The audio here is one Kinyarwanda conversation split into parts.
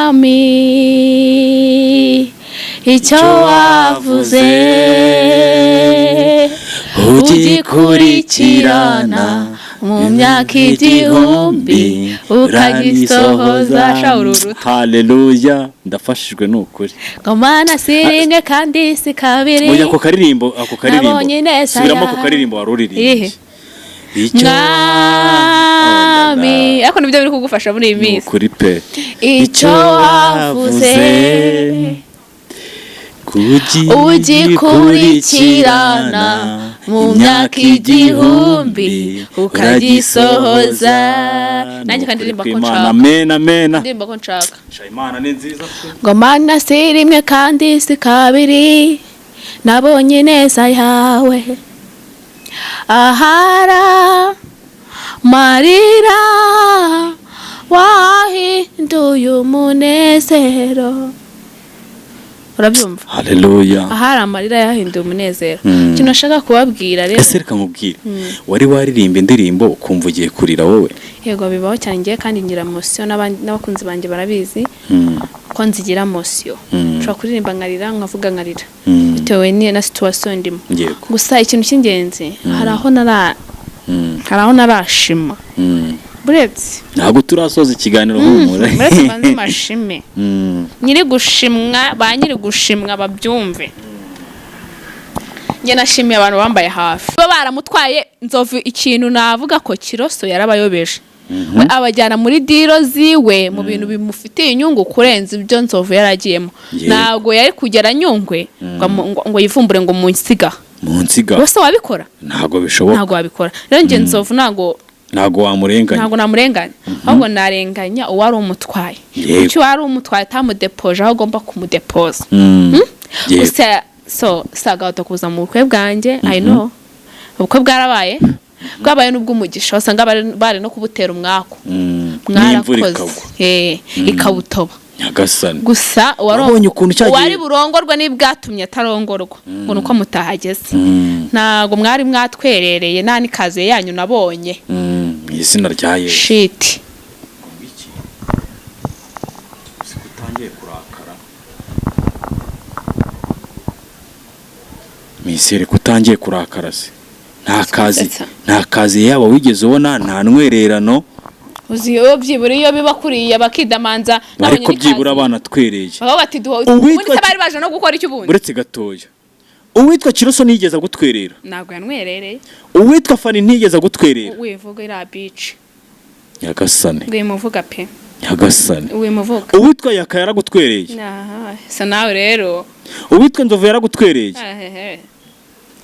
Mwami, icyo wavuze ugikurikirana mu myaka 1000 ukagisohoza. Sha, ururuta. Haleluya, ndafashijwe, ni ukuri. Ngo Mana, si rimwe kandi si kabiri. Oya, ako karirimbo, ako karirimbo. Nabonye ineza Subiramo ako yawe. karirimbo wari uririmbye. Iyihe? Icyo Mwami, ariko nibyo biri kugufasha muri iyi Ni minsi. ukuri pe. Icyo wavuze ugikurikirana mu myaka 1000 ukagisohoza. Nanjye kandi ndirimba ko nshaka. Amen, amen. Ndirimba ko nshaka. Sha, Imana ni nziza pe. Ngo Mana, si rimwe kandi si kabiri, nabonye ineza yawe ahara marira wahinduye umunezero. Urabyumva? Haleluya. Ahari amarira yahinduye umunezero. Ikintu nashaka kubabwira rero. Ese reka nkubwire, wari waririmba indirimbo ukumva ugiye kurira wowe? Yego, bibaho cyane ngiye, kandi ngira emotion, n'abakunzi banjye barabizi ko nzigira emotion. Nshobora kuririmba nkarira, nkavuga nkarira, bitewe na situation ndimo. Gusa ikintu cy'ingenzi, hari aho narashima. Buretse. Ntabwo turasoza ikiganiro, humura. Buretse mbanze mashime. Nyiri gushimwa, ba nyiri gushimwa babyumve. Njye nashimiye abantu bambaye hafi, bo baramutwaye Nzovu. Ikintu navuga ko Kiroso yarabayobeje, we abajyana muri deal ziwe, mu bintu bimufitiye inyungu kurenza ibyo Nzovu yaragiyemo. Ntabwo yari kugera Nyungwe ngo yivumbure ngo munsiga. Mu nsiga. Wese wabikora? Ntabwo bishoboka. Ntabwo wabikora. Rero njye Nzovu ntabwo Ntabwo wamurenganya. Ntabwo namurenganya, ahubwo narenganya uwari umutwaye. Kuki uwari umutwaye atamudepoje aho agomba kumudepoza? Gusa so sagato kuza mu bukwe bwanjye, I know ubukwe bwarabaye, bwabaye n'ubw'umugisha, wasanga bari no kubutera umwaku. N'imvura Mwarakoze. ikagwa. Ikawutoba. Nyagasani. Gusa Wabonye ukuntu cyagiye- uwari burongorwe n'ibwatumye atarongorwa ngo ni uko mutahageze. Ntabwo mwari mwatwerereye, nta n'ikaziye yanyu nabonye. Mu izina rya Yesu. Shiti. Iki siko utangiye kurakara misere, ko utangiye kurakara se? Nta kazi. Ndetse. Nta kazi yaba wigeze ubona, nta ntwererano. Uzi iyo byibura iyo biba kuriya bakidamanza nabonye Ariko byibura n'ikaziye. banatwereye. Baba bati duha ubundi se bari baje no gukora iki ubundi? Uretse gatoya, uwitwa Kiroso ntiyigeze agutwerera? Ntabwo yanywerereye. Uwitwa Fani ntiyigeze agutwerera? Wivuga iriya bici. Nyagasane. Wimuvuga pe. Nyagasane. Wimuvuga. Uwitwa Yaka yaragutwereye? Aha, sa nawe rero. Uwitwa Nzovu yaragutwereye? Ahehe.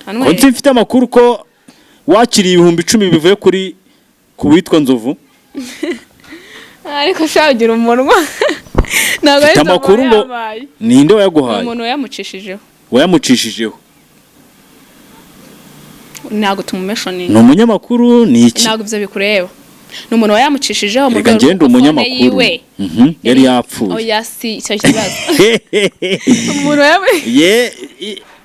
Ko nzi mfite amakuru ko wakiriye 10,000 bivuye kuri ku witwa Nzovu. Ariko sha, ugira umunwa, ntabwo Mfite ari amakuru ngo yabaye. Ninde wayaguhaye? Umuntu wayamucishijeho. Wayamucishijeho. Ntabwo tumumentioninga. Ni umunyamakuru, ni iki? Ntabwo ibyo bikureba, ni umuntu wayamucishijeho mu Reka rwego ngende rw'uko phone umunyamakuru. yiwe Yari yapfuye. Oya, si icyo kibazo, umuntu Ye,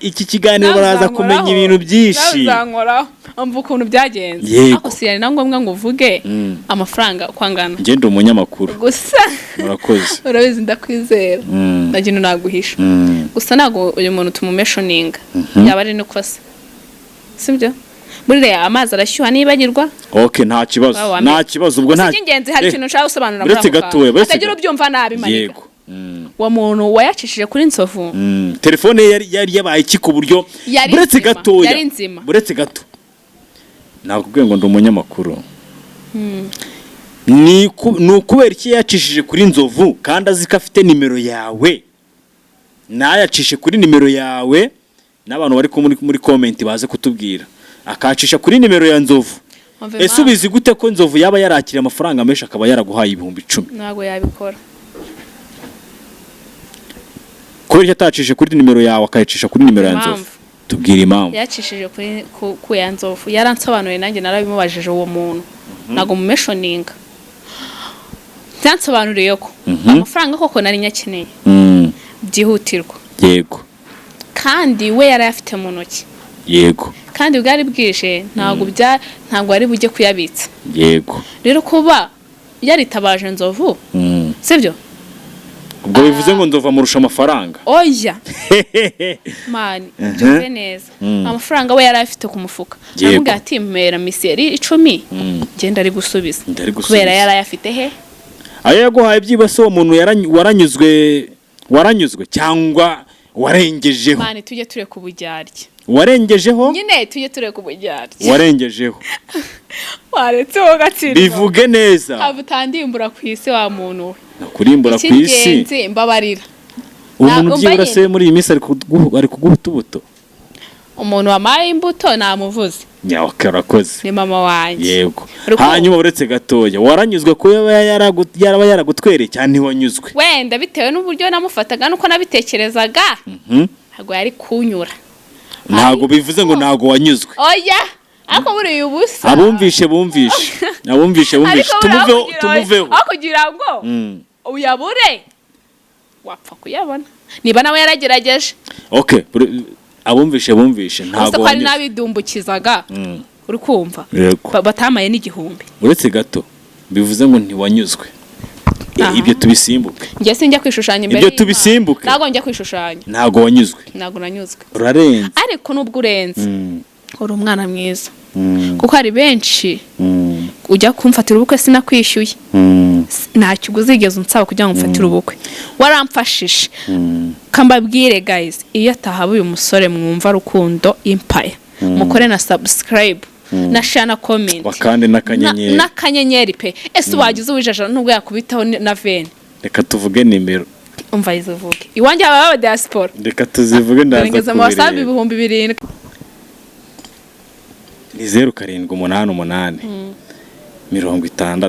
iki kiganiro baraza kumenya ibintu byinshi. Uzankoraho, umva ukuntu byagenze. Ariko si yari na ngombwa ngo uvuge amafaranga uko angana. Ngende umunyamakuru. Gusa Murakoze. urabizi ndakwizera. Nta kintu naguhisha. Gusa ntabwo uyu muntu tumumentioninga, yaba ari n'ikosa, sibyo? Muri reya amazi arashyuha nibagirwa. Okay, nta kibazo. Waba Nta kibazo ubwo. Gusa Nta icy'ingenzi, hari ikintu nshaka gusobanura muri Uretse ako kantu. gatoya, uretse Hatagira ubyumva nabi, Maniga. Yego. Uwo muntu wayacishije kuri Nzovu. Telefone ye yari yabaye iki ku buryo Yari Buretse nzima, gatoya. yari nzima. Buretse gato, nakubwiye ngo ndi umunyamakuru. Ni ukubera iki yacishije kuri Nzovu kandi azi ko afite nimero yawe, nayacishe kuri nimero yawe? N'abantu bari muri comment baze kutubwira, akacisha kuri nimero ya Nzovu. Umva Ese impamvu. ubizi gute ko Nzovu yaba yarakiriye amafaranga menshi akaba yaraguhaye 10,000? Ntabwo yabikora. Kubera icyo atacishije kuri nimero yawe, akayacisha kuri nimero ya Nzovu? Impamvu. Tubwire impamvu. Yacishije kuri ku ya Nzovu, yaransobanuriye, nanjye narabimubajije. Uwo muntu ntabwo mumentioninga, byansobanuriye ko amafaranga koko nari nyakeneye byihutirwa, kandi we yari ayafite mu ntoki, kandi bwari bwije, ntabwo wari bujye kuyabitsa. Rero kuba yaritabaje Nzovu, sibyo? Ubwo bivuze ngo Nzova amurusha amafaranga? Oya man, byumve neza, amafaranga we yari afite ku mufuka. Aramubwira ati: "Mpera miseri 10, ngenda ari gusubiza." Ndari gusubiza. Kubera yari ayafite he? Ayo yaguhaye byibase uwo muntu waranyuzwe cyangwa warengejeho? Man, tujye tureka uburyarya. Warengejeho? Nyine tujye tureka uburyarya. Warengejeho? Waretse wowe gatsindwa. Bivuge neza. Ntabwo utandimbura ku isi, wa muntu we. Nakurimbura ku isi? Icy'ingenzi, mbabarira. Uwo muntu Umva byibura nyine. se muri iyi minsi ari kuguha utubuto? Umuntu wampaye imbuto namuvuze. Nyawe, urakoze. Ni mama wanjye. Rukundo. Hanyuma uretse gatoya, waranyuzwe ko yaba yaragutwereye cyangwa ntiwanyuzwe? Wenda bitewe n'uburyo namufataga n'uko nabitekerezaga, ntabwo yari kunyura. Ntabwo bivuze ngo ntabwo wanyuzwe. Oya, ariko buriya ubusa. Abumvishe bumvishe, abumvishe bumvishe. Ariko buriya Tumuveho, tumuveho. Aho kugira ngo uyabure, wapfa kuyabona niba nawe yaragerageje. Okay, abumvishe bumvishe, Gusa ntabwo ko hari wanyuzwe. n'abidumbukizaga, uri kumva? Yego. Batamaye n'igihumbi. Uretse gato, bivuze ngo ntiwanyuzwe. Ibyo tubisimbuke. Njye sinjya kwishushanya imbere Ibyo y'Imana. tubisimbuke. Ntabwo njya kwishushanya. Ntabwo wanyuzwe. Ntabwo nanyuzwe. Urarenze. Ariko nubwo urenze, uri umwana mwiza, kuko hari benshi ujya kumfatira ubukwe sinakwishyuye. Nta kiguzi uzigeze unsaba kugira ngo umfatire ubukwe, waramfashije. Kambabwire guys, iyo atahaba uyu musore mwumva Rukundo Empire, mukore na subscribe na share na comment. Bakande n'akanyenyeri. N'akanyenyeri pe. Ese wagize uwijaja nubwo yakubitaho na veni? Reka tuvuge nimero. Umva, izivuge, iwanjye haba aba diaspora. Reka tuzivuge, ndaza Ngeze mu wasabi kubireba. 7000. Ni 0788 60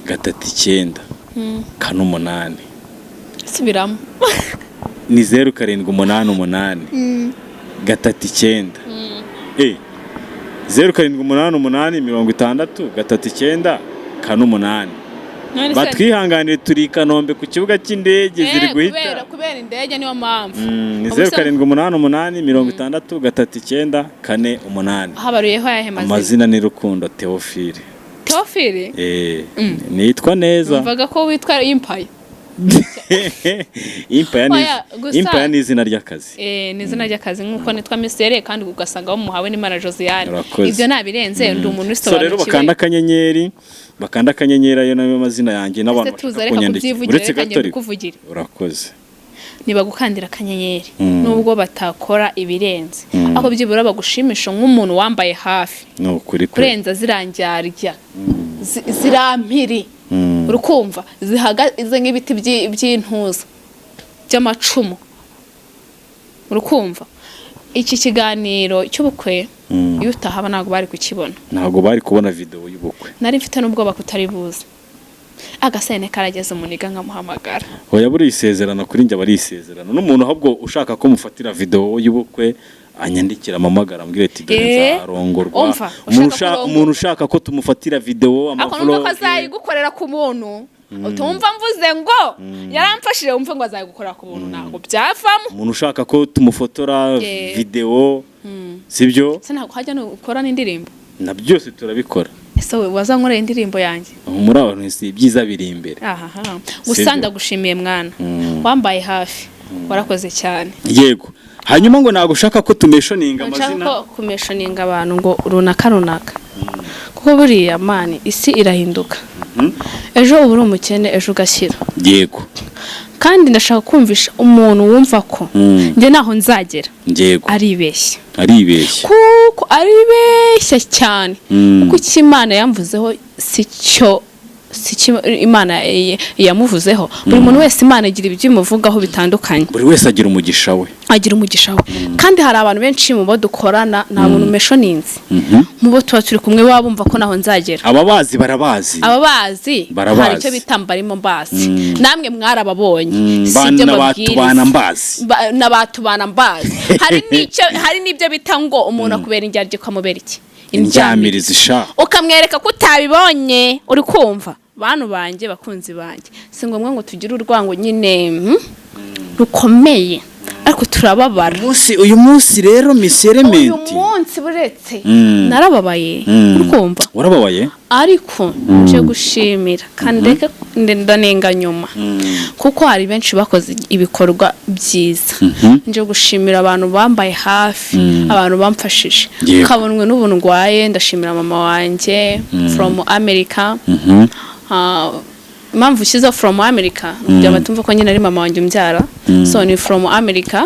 39 48. Subiramo. Ni 0788 39, 0788 60 39 48. None se- Batwihanganire, turi i Kanombe ku kibuga cy'indege, ziri guhita. Kubera indege niyo mpamvu. Ni Ubu 0788 60 39 48. Habaruyeho ayahe mazina? Amazina ni Rukundo Theophile. Teofili. Nitwa neza. Numvaga ko witwa Empire. Impaya ni Oya, gusa- Impaya ni izina ry'akazi. Ni izina ry'akazi, nk'uko nitwa Misere kandi ugasanga bamuhawe n'Imana Josiane. Urakoze. Ibyo nabirenze, ndi umuntu So rero usobanukiwe. bakanda akanyenyeri, bakanda akanyenyeri, ayo nayo mazina yanjye n'abantu Ese tuza, bashaka reka kunyandikira. kubyivugira, Uretse reka gato ngende ariko. kukuvugire. Urakoze. Nibagukandira akanyenyeri, nubwo batakora ibirenze, aho byibura bagushimisha nk'umuntu wambaye hafi. Ni ukuri pe. Kurenza zirangyarya, zirampiri, urukumva zihagaze nk'ibiti by'intuza by'amacumu, urukumva iki kiganiro cy'ubukwe, iyo utahaba ntabwo bari kukibona. Ntabwo bari kubona video y'ubukwe. Nari mfite n'ubwoba kutari buze, agasene karageze, umuniga nkamuhamagara. Oya, buriya isezerano kuri njye aba ari isezerano n'umuntu. Ahubwo ushaka ko mufatira video y'ubukwe anyandikira, amamagara, ambwira ati: "Dore nzarongorwa." Umva, Umuntu ushaka kurongorwa. Umuntu ushaka ko tumufatira video, Ariko numva ko ama vlog. azayigukorera ku muntu, utumva mvuze ngo yaramfashije, wumve ngo azayigukorera ku buntu, ntabwo byavamo. Umuntu ushaka ko tumufotora video, sibyo? Se ntabwo hajya no ukora n'indirimbo? Na byose turabikora. Ese wowe wazankoreye indirimbo yanjye? Muri abantu si ibyiza biri imbere. Ahaha, gusa Sibyo. ndagushimiye mwana, wambaye hafi, warakoze cyane. Yego, hanyuma ngo ntabwo ushaka ko tumentioninga Nshaka amazina. ko kumentioninga abantu ngo runaka runaka, kuko buriya man, isi irahinduka. Ejo uba uri umukene, ejo ugashyira. Kandi ndashaka kumvisha umuntu wumva ko njye naho nzagera aribeshya. Aribeshya. Kuko aribeshya cyane. Kuko icyo Imana yamvuzeho si cyo Imana yamuvuzeho. Buri muntu wese Imana igira ibyo imuvugaho bitandukanye. Buri wese agira umugisha we. Agira umugisha we, kandi hari abantu benshi mu bo dukorana, nta muntu mentioninze, mu bo tuba turi kumwe baba bumva ko naho nzagera. Ababazi barabazi. Ababazi. Barabazi. Hari icyo bita mbarimo mbazi, namwe mwarababonye. Si Bana ibyo mbabwiriza. batubana mbazi. N'abatubana mbazi, hari n'icyo, hari n'ibyo bita ngo umuntu akubera indyarya ukamubera iki? Indyamirizi sha. Ukamwereka ko utabibonye. Uri kumva, bantu banjye, bakunzi banjye, si ngombwa ngo tugire urwango nyine, rukomeye. Ariko turababara. Uyu munsi rero Miss Uyu Element munsi buretse narababaye, uri kumva? Warababaye. Ariko nje gushimira kandi reka ndanenga nyuma, kuko hari benshi bakoze ibikorwa byiza. Nje gushimira abantu bambaye hafi, abantu bamfashije. Kabonwe n'ubu ndwaye, ndashimira mama wanjye from America. Impamvu ushyizeho from America ni kugira ngo batumva ko nyine ari mama wanjye umbyara, so ni from America.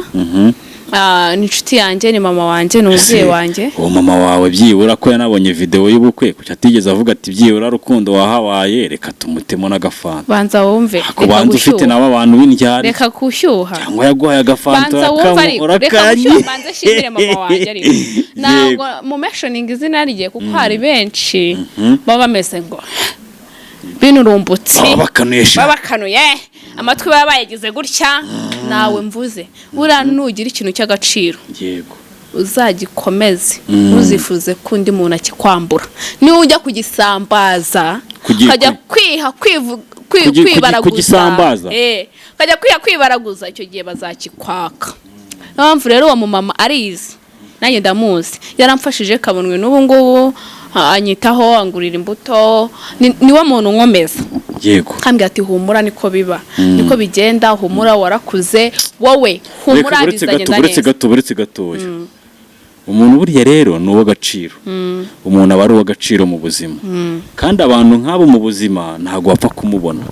Ni inshuti yanjye, ni mama wanjye, ni umubyeyi wanjye. Uwo mama wawe byibura ko yanabonye video y'ubukwe, kuki atigeze avuga ati: "Byibura Rukundo wahabaye, reka tumutemo n'agafanta"? Banza wumve. Ako banza ufite Gushyuha. nabo abantu b'indyari. Reka gushyuha. Cyangwa yaguhaye agafanta? Banza wumve, ariko reka Urakanyi. gushyuha, banza nshimire mama wanjye. Ariko ntabwo mu mentioning izina rye, kuko hari benshi baba bameze ngo binurumbutse. Baba bakanuye sha. Baba bakanuye amatwi, baba bayagize gutya. Nawe mvuze, buriya nugira ikintu cy'agaciro, uzagikomeze, ntuzifuze ko undi muntu akikwambura. Niba ujya kugisambaza, ukajya kwiha kwibaraguza. Kugisambaza? Ukajya kwiha kwibaraguza, icyo gihe bazakikwaka. Niyo mpamvu rero uwo mumama arizi, nanjye ndamuzi, yaramfashije kabonwe n'ubu ngubu anyitaho, angurira imbuto. Niwe muntu nkomeza. Kambwira ati: "Humura, niko biba, niko bigenda, humura, warakuze wowe, humura, Reka, uretse gato, bizagenda uretse neza." gato, uretse gatoya. Umuntu buriya rero ni uw'agaciro. Umuntu aba ari uw'agaciro mu buzima, kandi abantu nk'abo mu buzima ntabwo wapfa kumubona.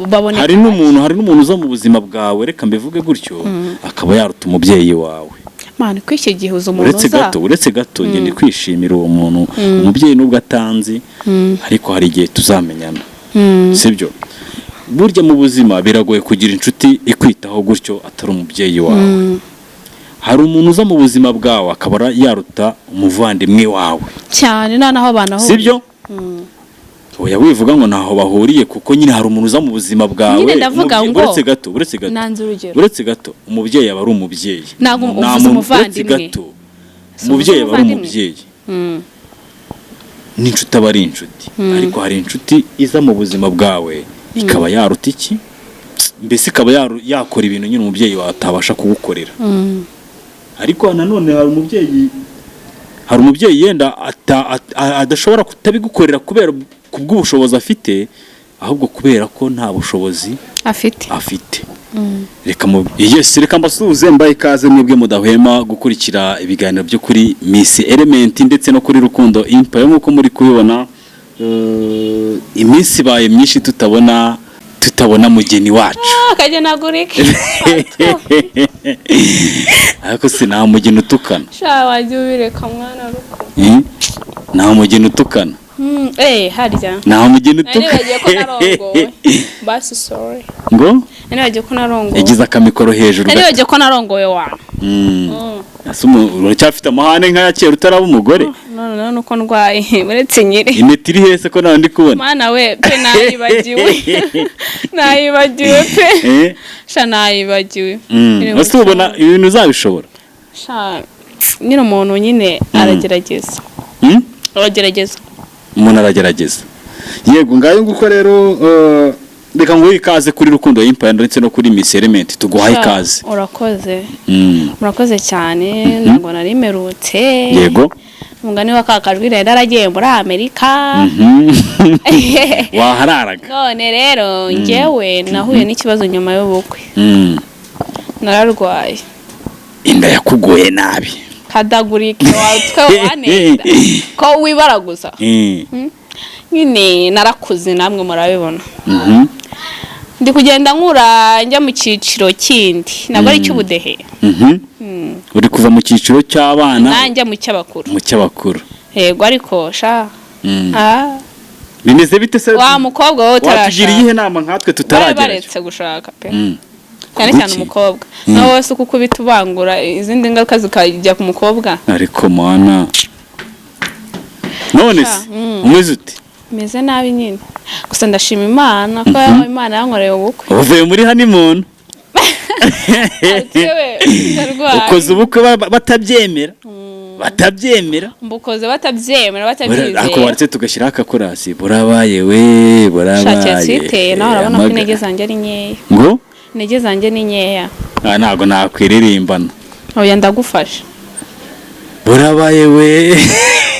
Baboneka. Hari n'umuntu uza mu buzima bwawe, reka mbivuge gutyo, akaba yaruta umubyeyi wawe. Mani, ko icyo gihe uza umuntu Uretse uza gato, uretse gato, njye ndi kwishimira uwo muntu, umubyeyi, nubwo atanzi, ariko hari igihe tuzamenyana, sibyo? Burya mu buzima biragoye kugira inshuti ikwitaho gutyo atari umubyeyi wawe. Hari umuntu uza mu buzima bwawe akaba yaruta umuvandimwe wawe. Cyane, nta naho banahuriye. Sibyo? Oya, wivuga ngo ntaho bahuriye, kuko nyine hari umuntu uza mu buzima bwawe. Nyine ndavuga ngo- Uretse gato, uretse gato. Nanze urugero. Uretse gato, umubyeyi aba ari umubyeyi. Ntabwo Nta uvuze muntu- uretse umuvandimwe. gato. Si Umubyeyi aba ari umuvandimwe. umubyeyi, n'inshuti aba ari inshuti, ariko hari inshuti iza mu buzima bwawe ikaba yaruta iki, mbese ikaba yakora ibintu nyine umubyeyi wawe atabasha kugukorera. Ariko nanone hari umubyeyi yenda adashobora kutabigukorera kubera kubw'ubushobozi afite, ahubwo kubera ko nta bushobozi afite. Afite. Reka mu yes, reka mbasuhuze, mbaye ikaze mwebwe mudahwema gukurikira ibiganiro byo kuri Miss Element ndetse no kuri Rukundo Empire. Nk'uko muri kubibona, iminsi ibaye myinshi tutabona mugeni wacu. Akagenagurike. Ariko si nta mugeni utukana. Sha, wajya ubireka mwana ruko. Nta mugeni utukana. Harya Nta mugeni nari utukana. nibagiye ko narongowe, basi sorry. Ngo Nari nibagiye ko narongowe. Yagize akamikoro hejuru Nari gato. nibagiye ko narongowe wa. Ese uracyafite amahane nk'aya kera utaraba umugore? None none uko ndwaye, uretse nyiri. Impeta iri hese ko nawe ndi kubona? Mana we pe, nayibagiwe, nayibagiwe pe. Sha, nayibagiwe. Iri mu Ese ubona cyumba. ibintu uzabishobora? Sha, nyine umuntu nyine aragerageza. Aragerageza. Umuntu aragerageza, yego. Ngayo nguko rero, reka nguhe ikaze kuri Rukundo Empire ndetse no kuri Miss Element, tuguhaye Sha, ikaze. Urakoze. Murakoze cyane, ntabwo nari merutse. Umugani wa kakajwi rero, aragiye muri Amerika. Wahararaga. None rero njyewe nahuye n'ikibazo nyuma y'ubukwe. Nararwaye. Inda yakugoye nabi. Kadagurike watwe wanenda ko wibaraguza. Nyine narakuze, namwe murabibona. Ndi kugenda nkura njya mu cyiciro kindi, ntabwo ari icy'ubudehe. Uri kuva mu cyiciro cy'abana Nanjye mu cy'abakuru. Mu cy'abakuru. Yego, ariko sha, ah, Bimeze bite se? Wa mukobwa wowe Watugira utarashaka, iyihe nama nkatwe bari tutaragerayo? baretse gushaka pe. Cyane cyane Kuki? umukobwa. Nawe wese uko ukubita ubangura, izindi ngaruka zikajya ku mukobwa. Ariko mana, none se umeze ute? Meze nabi nyine, gusa ndashima Imana ko Imana yankoreye ubukwe. Uvuye muri honeymoon. Yewe, ndarwaye. Ukoze ubukwe batabyemera, batabyemera. Mbukoze batabyemera, Ariko batabyizera. waretse tugashyiraho akakorasi: burabaye we, Shakira burabaye. twiteye nawe, urabona ko intege zanjye ari nkeya. Ngo? Intege zanjye ni nkeya. Ah, ntabwo nakwiririmbana. Oya, ndagufasha. Burabaye we.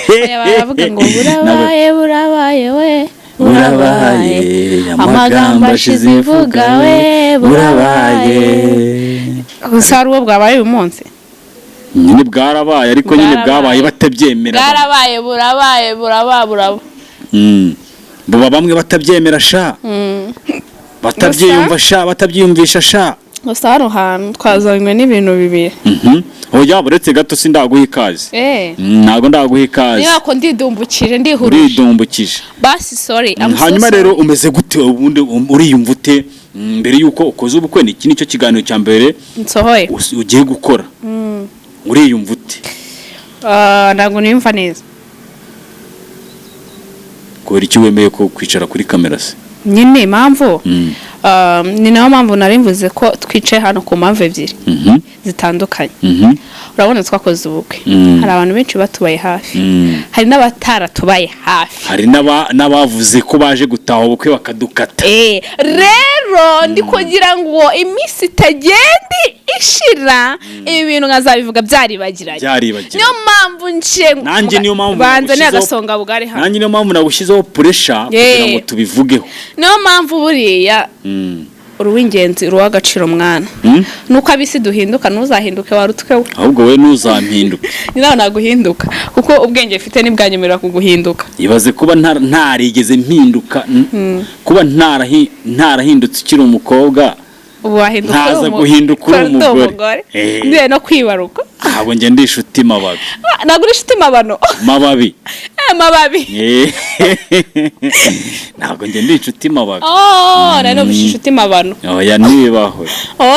Oya, baravuga ngo burabaye, burabaye we. Burabaye, amagambo ashize ivuga we, burabaye. Gusa hari uwo bwabaye uyu munsi. Nyine bwarabaye, ariko nyine Bwarabaye. bwabaye batabyemera. Bwarabaye, burabaye, buraba, buraba. Buba bamwe batabyemera sha, batabyiyumva sha, batabyiyumvisha sha. Gusa hano hantu twazanywe n'ibintu bibiri. Oya, uretse gato, sindaguha ikaze. Ntabwo ndaguha ikaze. Niba ko ndidumbukije, ndihuruje. Uridumbukije. Basi sorry, I'm so Hanyuma sorry. rero umeze gute ubundi? Uriyumva ute? Mbere yuko ukoze ubukwe, ni iki nicyo kiganiro cya mbere nsohoye ugiye gukora, uriyumva ute? Ah, ntabwo niyumva neza. Kubera icyo wemeye ko kwicara kuri kamera se? Nyine impamvu, ni nayo mpamvu nari mvuze ko twicaye hano ku mpamvu ebyiri zitandukanye. Urabona twakoze ubukwe, hari abantu benshi batubaye hafi, hari n'abataratubaye hafi. Hari n'abavuze ko baje gutaha ubukwe bakadukata. Rero ndi kugira ngo iminsi itagenda ishira, ibi bintu nkazabivuga byaribagiranye. Byaribagiranye. Niyo mpamvu nje. Nanjye niyo mpamvu banza ni nagushyizeho agasonga bugari hano. Nanjye niyo mpamvu nagushyizeho pressure kugira ngo tubivugeho. Niyo mpamvu buriya uri uw'ingenzi, uri uw'agaciro, mwana. Nuko abisi duhinduka, ntuzahinduke warutwe we. Ahubwo we ntuzampinduke. Ni nawe naguhinduka, kuko ubwenge mfite ntibwanyemerera kuguhinduka. Ibaze kuba ntarigeze mpinduka, kuba ntarahindutse ukiri umukobwa, Ubu wahinduka uri ntaza guhinduka uri uri umugore. Ngiye no kwibaruka. Ntabwo njye ndi inshuti mababi. Ah, ntabwo uri inshuti mabano. Mababi. Mababi. Ntabwo njye ndi inshuti mababi. Oh, nari numvise inshuti mabano. Oya, ntibibaho.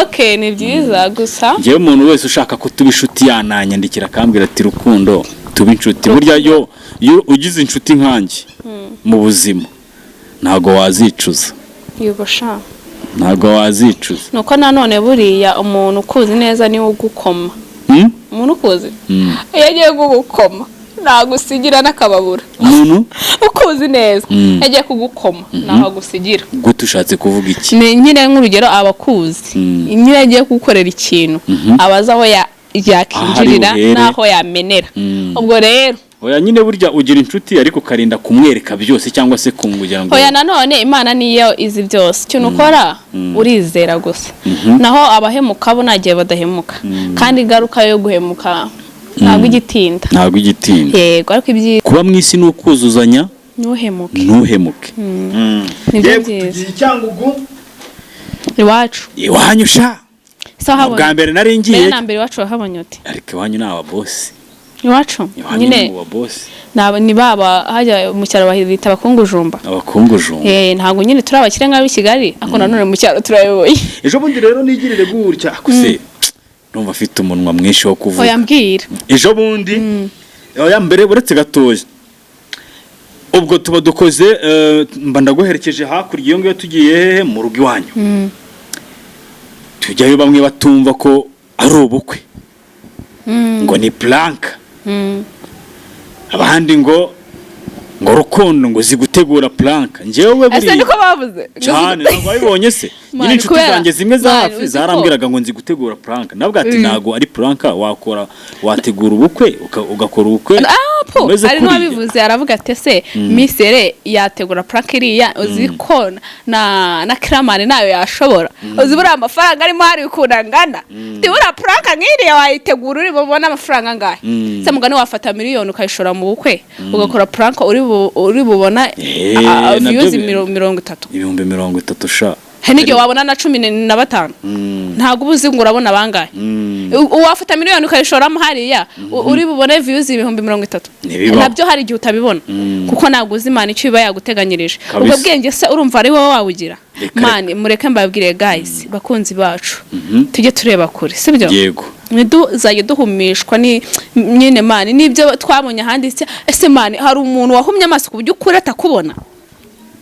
Okay, ni byiza gusa. Njyewe umuntu wese ushaka ko tuba inshuti yananyandikira akambwira ati: "Rukundo, tuba inshuti." Burya yo iyo ugize inshuti nkanjye mu buzima, ntabwo wazicuza. Yego sha. Ntabwo wazicuza. Nuko nanone buriya umuntu ukuzi neza niwe ugukoma. Umuntu ukuzi, iyo agiye kugukoma ntagusigira n'akababura. Umuntu Ukuzi neza, iyo agiye kugukoma ntaho agusigira. Gute? Ushatse kuvuga iki? Ni nyine nk'urugero, abakuzi, nyine agiye kugukorera ikintu, abaza aho yakinjirira Aho ari buhere. n'aho yamenera. Ubwo rero Oya nyine, burya ugira inshuti ariko ukarinda kumwereka byose cyangwa se kugira ngo Oya, nanone Imana niyo izi byose. Ikintu ukora urizera gusa. Naho abahemuka bo nta gihe badahemuka, kandi ingaruka yo guhemuka ntabwo igitinda. Ntabwo igitinda. Yego, ariko ibyiza Kuba mu isi ni ukuzuzanya. Ntuhemuke. Ntuhemuke. Nibyo Yego, byiza. tugiye i Cyangugu. Iwacu. Iwanyu sha. Se wahabonye? Ubwa mbere nari Mbere ngiye na mbere iwacu wahabonye ute? Ariko iwanyu ni ababosi. Iwacu Iwanyu nyine ni mu babosi. Ni baba hajya mu cyaro bahita abakungujumba. Abakungujumba. Ntabwo nyine turi abakire nk'ab'i Kigali, ariko nanone mu cyaro turayoboye. Ejo bundi rero nigirire gutya akuse, numva afite umunwa mwinshi wo kuvuga. Oya, mbwira. Ejo bundi, oya, mbere uretse gatoya, ubwo tuba dukoze, mba ndaguherekeje hakurya iyo ngiyo, tugiye hehe? Mu rugo iwanyu. Tujyayo, bamwe batumva ko ari ubukwe, ngo ni prank, abandi ngo Rukundo ngo zi gutegura prank. Njyewe Ese buriya niko bavuze? Cyane, ntabwo wabibonye se nyine? Man, Inshuti zanjye zimwe za man, hafi uzi ko zarambwiraga ngo nzi gutegura prank. Nabwo ati ntabwo ari prank wakora, wategura ubukwe, ugakora ubukwe Ah, po umeze hari kuriya. n'uwabivuze, aravuga ati: "Ese misere yategura prank iriya? Uzi ko na Kiramani nayo yashobora? Uzi buriya amafaranga arimo hari ukuntu angana? Ndi buriya prank nk'iriya wayitegura uri bubone amafaranga angahe?" Se mugani, wafata miliyoni ukayishora mu bukwe, ugakora prank uri bubona Nabyo views 30? 30,000 sha. Hari n'igihe wabona na 15. Ntabwo uba uzi ngo urabona bangahe. Uwafata miliyoni ukayishoramo hariya, uri bubone views 30,000? Ntibibaho. Nabyo hari igihe utabibona, kuko ntabwo uzi Imana icyo iba yaguteganyirije. Kabisa. Ubwo bwenge se urumva ari wowe wawugira? Reka. Mani, mureke mbabwire guys, bakunzi bacu, tujye tureba kure, sibyo? Yego. Ntituzajye duhumishwa ni nyine mani n'ibyo twabonye ahandi. Ese mani, hari umuntu wahumye amaso ku buryo ukuri atakubona?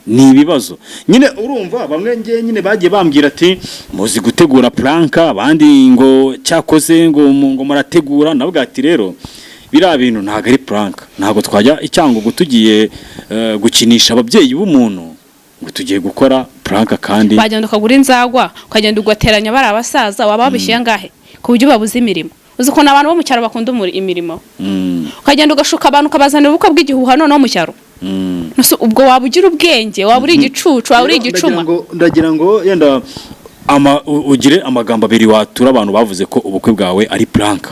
Ni ibibazo nyine. Urumva bamwe ngiye nyine bagiye bambwira ati muzi gutegura prank, abandi ngo cyakoze ngo murategura. Nabwo ati rero biriya bintu ntabwo ari prank, ntabwo twajya i Cyangugu tugiye gukinisha ababyeyi b'umuntu. Ngo tugiye gukora prank kandi. Wagenda ukagura inzagwa, ukagenda ugateranya bari abasaza, waba wabishyuye angahe ku buryo babuze imirimo? Uzi ukuntu abantu bo mu cyaro bakunda imirimo? Ukagenda ugashuka abantu, ukabazanira ubukwe bw'igihuha noneho mu cyaro. Nose ubwo waba ugira ubwenge? Waba uri igicucu, waba uri igicuma. Ndagira ngo yenda ugire amagambo abiri watura abantu bavuze ko ubukwe bwawe ari prank.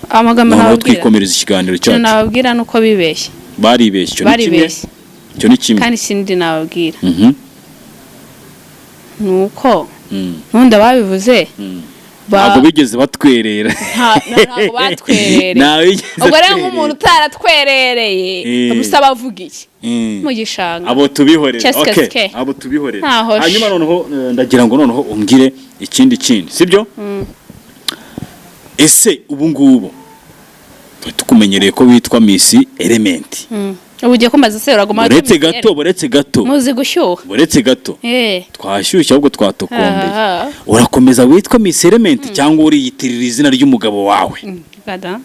Amagambo Noneho nababwira, twikomereza ikiganiro ikintu cyacu. nababwira ni uko bibeshye. Baribeshye, icyo ni kimwe. Baribeshye. Icyo ni kimwe. Kandi ikindi nababwira ni uko n'ubundi ababivuze Ntabwo bigeze batwerera. Ntabwo batwerereye. Ntabwo bigeze Ubwo rero batwerera. nk'umuntu utaratwerereye, gusa bavuga iki mu gishanga? Abo tubihorere. Keske, Okay. ske. Abo tubihorere. Ntaho she. Hanyuma noneho ndagira ngo noneho umbwire ikindi kindi, sibyo? Ese ubu ngubu twari tukumenyereye ko witwa Miss Element. Ubu ugiye kumbaza se uraguma? Buretse gato, buretse gato. Muzi gushyuha. Buretse gato. Twashyushye, ahubwo twatokombeye. Urakomeza witwa Miss Element cyangwa uriyitirira izina ry'umugabo wawe? Gada.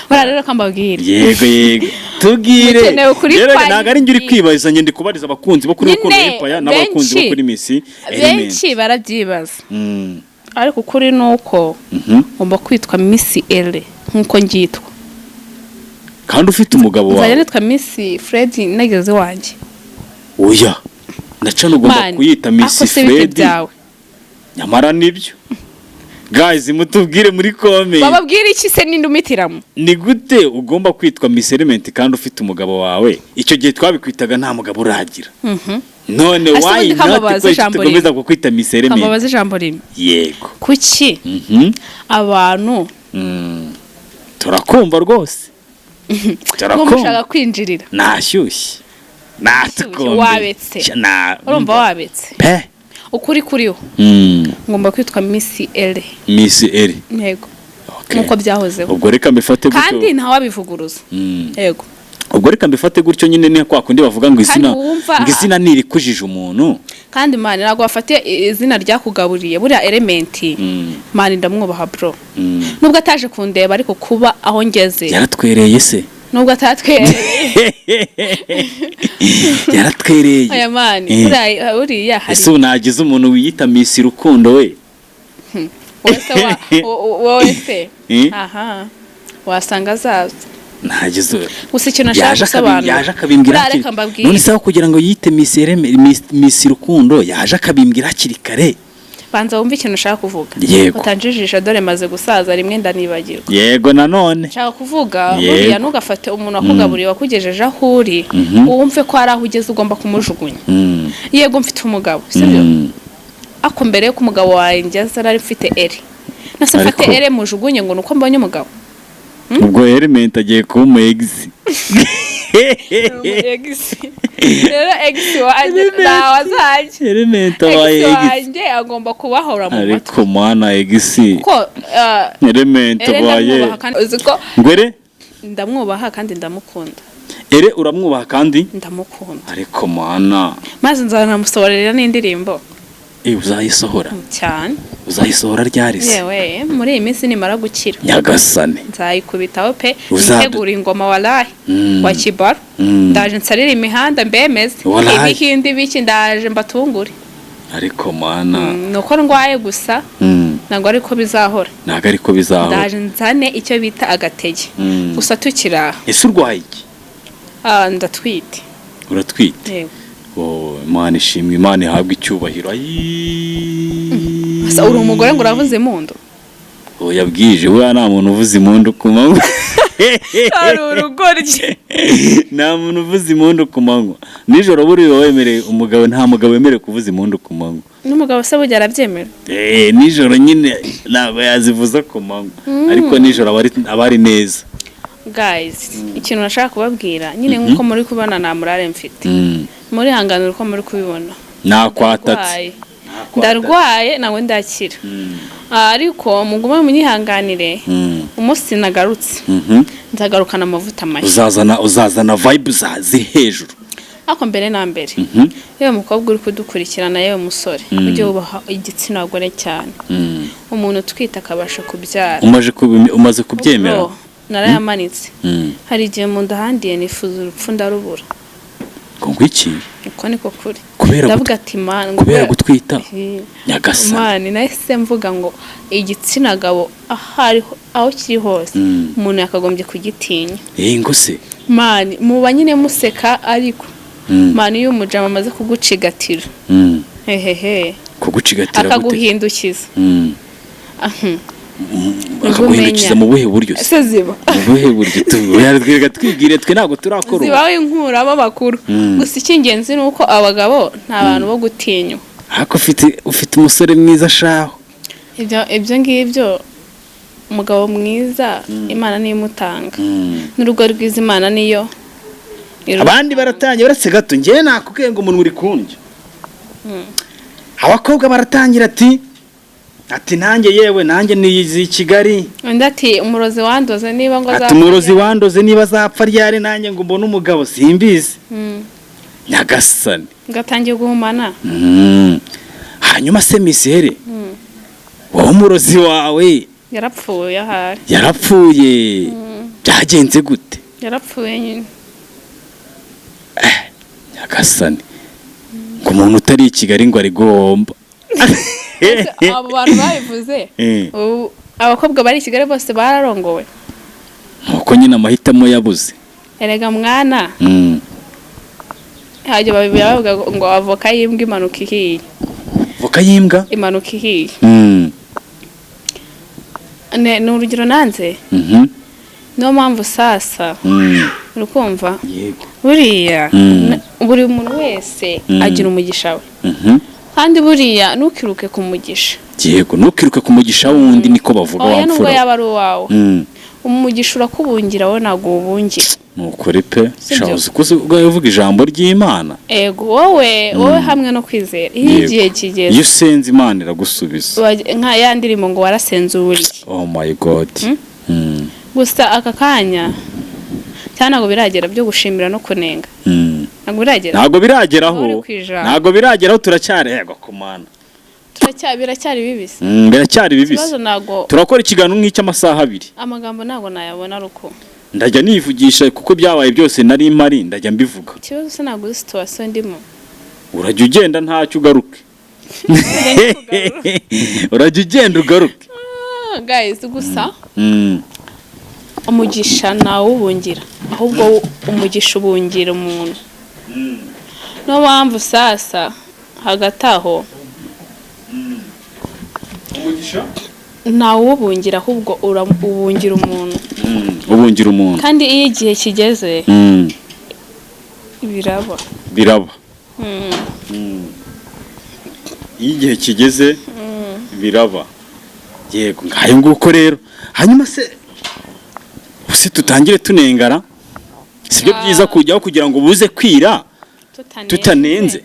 Buriya rero ko mbabwira. Yego, tubwire. Mukenewe kuri Rero kwa ntabwo ari njye uri kwibaza, njye ndi kubariza abakunzi bo kuri Rukundo Nyine, Empire n'abakunzi bo kuri Miss Element. Benshi barabyibaza. Ariko ukuri ni uko ngomba kwitwa Miss Ele nk'uko ngitwa. Kandi ufite umugabo Nzajya wawe. nitwa Miss Fred nageze iwanjye. Oya, naca ugomba Man, kuyita Miss ako se bite Fred. byawe? Nyamara nibyo, guys, mutubwire muri comment. Bababwira iki se? Ninde umitiramo? Ni gute ugomba kwitwa Miss Element kandi ufite umugabo wawe? Icyo gihe twabikwitaga nta mugabo uragira. None Ese why ubundi not kambabaza ko ijambo tukomeza kukwita Miss Element? Kambabaza ijambo rimwe. Yego. Kuki abantu Turakumva rwose. ngo Turakumva. mushaka kwinjirira? Nashyushye, natukombe. Wabetse. Urumva wabetse. Pe. Ukuri kuriho, ngomba kwitwa Miss Ele. Miss Ele. Yego. Okay. Nk'uko byahozeho. Ubwo reka mbifate gutyo. Kandi ntawabivuguruza. Yego. Ubwo reka mbifate gutyo nyine, ni kwa kundi bavuga ngo izina Wumva- ngo izina ntirikujije umuntu. Kandi man, ntabwo bafatiye izina ryakugaburiye. Buriya Element, man, ndamwubaha bro. Nubwo ataje kundeba, ariko kuba aho ngeze Yaratwereye se? Nubwo atatwereye. Yaratwereye. Aya man, buriya hari Ese ubu nagize umuntu wiyita Miss Rukundo we? Wowe se wowe se? Eh? Aha wasanga azaza. Nagize Gusa ikintu nashaka yaje gusobanura, yaje akabimbwira buriya hakiri reka mbabwire. None se aho kugira ngo yite Miss Rukundo, yaje akabimbwira hakiri kare. Banza wumve ikintu ushaka kuvuga. Yego. Utanjijisha, dore maze gusaza, rimwe ndanibagirwa. Yego nanone. Nshaka kuvuga, Yego. buriya ntugafate umuntu wakugaburiye, wakugejeje aho uri, wumve ko hari aho ugeze ugomba kumujugunya. Yego, mfite umugabo, sibyo? Ariko mbere yuko umugabo wanjye aza nari mfite ere nase mfate ere mujugunye ngo nuko mbonye umugabo? Ubwo Element agiye kuba umu ex. Rero ex wanjye ntawe azajya. Element Ex abaye ex. wanjye agomba kubahora mu matwi. Ariko mwana, ex Kuko Element ere abaye ndamwubaha kandi uzi ko ngwere. Ndamwubaha kandi ndamukunda. Ere uramwubaha kandi Ndamukunda. Ariko mwana. Maze nzanamusohorera n'indirimbo. Uzayisohora? Cyane. Uzayisohora ryari se? Yewe, muri iyi minsi nimara gukira. Nyagasane. Nzayikubitaho pe. Nitegura ingoma walahi wa kibaro. Ndaje nsarire imihanda mbemeze. Walahi. Ibihindi biki, ndaje mbatungure. Ariko mana. Nuko ndwaye gusa, ntabwo ariko bizahora. Ntabwo ariko bizahora. Ndaje nzane icyo bita agatege. Gusa tukiri aha, Ese urwaye iki? Ah, ndatwite. Uratwite? Yego. Oh, Imana ishimwe, Imana ihabwe icyubahiro. Ayi. Gusa uri umugore ngo uravuze impundu. Oya, bwije buriya nta muntu uvuza impundu ku manywa. Hari urugoryi. Nta muntu uvuza impundu ku manywa. Nijoro buriya uba wemerewe umugabo, nta mugabo wemerewe kuvuza impundu ku manywa. N'umugabo se burya arabyemera? Nijoro nyine ntabwo yazivuza ku manywa, ariko nijoro aba ari neza. Guys, ikintu nashaka kubabwira nyine, nk'uko muri kubona, nta murare mfite. Muri hanganira uko muri kubibona. Nakwatatse. Ndarwaye, ndarwaye, ntabwo ndakira. Ah, ariko mugume munyihanganire. Umunsi nagarutse, nzagarukana amavuta mashya. Uzazana vibe ziri hejuru. Ariko mbere na mbere, yewe mukobwa uri kudukurikirana, yewe musore, ujye wubaha igitsina gore cyane. Umuntu utwite akabasha kubyara, Umaze kubyemera. Bro, narayamanitse. Hari igihe mu nda handiye, nifuza urupfu ndarubura. Ngo ngwiki? Uko niko kuri. Kubera Ndavuga ati: "Mana," ngo kubera gutwita? Eh. Nyagasani. Mani, nahise mvuga ngo igitsina gabo aho ariho, aho kiri hose, umuntu yakagombye kugitinya. Eh, ngo se? Mani, muba nyine museka, ariko mani, iyo umujama amaze kugucigatira, hehehe. Kugucigatira gute? Akaguhindukiza. Ahem. Akaguhindukiza mu buhe buryo se? Ese ziba Mu buhe buryo? Twereka, twibwire, twe ntabwo turakora ubu. Zibawe inkuramo amakuru. Gusa icy'ingenzi ni uko abagabo nta bantu bo gutinywa. Ariko ufite umusore mwiza shaho. Ibyo ngibyo, umugabo mwiza Imana niyo imutanga, n'urugo rwiza Imana niyo Abandi baratangiye, uretse gato, njyewe nakubwiye ngo umuntu uri kundya. Abakobwa baratangira ati: "Nanjye, yewe, nanjye niyizi i Kigali." Undi ati: "Umurozi wandoze niba ngo Ati: azapfa "Umurozi ryari." wandoze niba azapfa ryari, nanjye ngo mbone umugabo simbizi." Nyagasani. Ngatangiye guhumana. Hanyuma se Miss Here, wowe umurozi wawe Yarapfuye ahari. Yarapfuye? Byagenze gute? Yarapfuye nyine. Nyagasani, ngo umuntu utari i Kigali ngo ari guhomba. Ese abo bantu babivuze, ubu abakobwa bari i Kigali bose bararongowe? Nuko nyine amahitamo yabuze. Erega mwana, hajya bavuga ngo avoka y'imbwa imanuka ihiye. Voka y'imbwa? Imanuka ihiye. Ni urugero nanze. Niyo mpamvu sasa, uri kumva? Yego. Buriya buri muntu wese agira umugisha we, kandi buriya ntukiruke ku mugisha. Yego, ntukiruke ku mugisha wundi, niko bavuga. Oya, Wa nubwo mfura. yaba ari uwawe, umugisha urakubungira, wowe ntabwo uwubungira. Nukuri pe. Sibyo? Shabuze ko uvuga ijambo ry'Imana. Ego, wowe hamwe no kwizera, iyo igihe kigeze, Iyo usenze Imana iragusubiza. Nka ya ndirimbo ngo "Warasenze uburiye". Oh my God. Gusa aka kanya cyane ntabwo biragera byo gushimira no kunenga. Ntabwo biragera. Ntabwo birageraho. Uri ku ijambo. Ntabwo birageraho, turacyari, yego kumana. Biracyari bibisi. Biracyari bibisi. Ikibazo ntabwo Turakora ikiganiro nk'icy'amasaha 2. Amagambo ntabwo nayabona ari uko. Ndajya nivugisha kuko byabaye byose nari mpari, ndajya mbivuga. Ikibazo se ntabwo uzi situation ndimo. Urajya ugenda ntacyo, ugaruke. Urajya ugenda ugaruke. Ah, guys, gusa umugisha ntawubungira, ahubwo umugisha ubungira umuntu. Niyo mpamvu sasa hagati aho Umugisha ntawubungira, ahubwo ubungira umuntu. Ubungira umuntu. Kandi iyo igihe kigeze, biraba. Biraba. Iyo igihe kigeze biraba. Yego, ngayo nguko rero. Hanyuma se tutangire tunengara? Sibyo byiza kujyaho kugira ngo buze kwira tutanenze.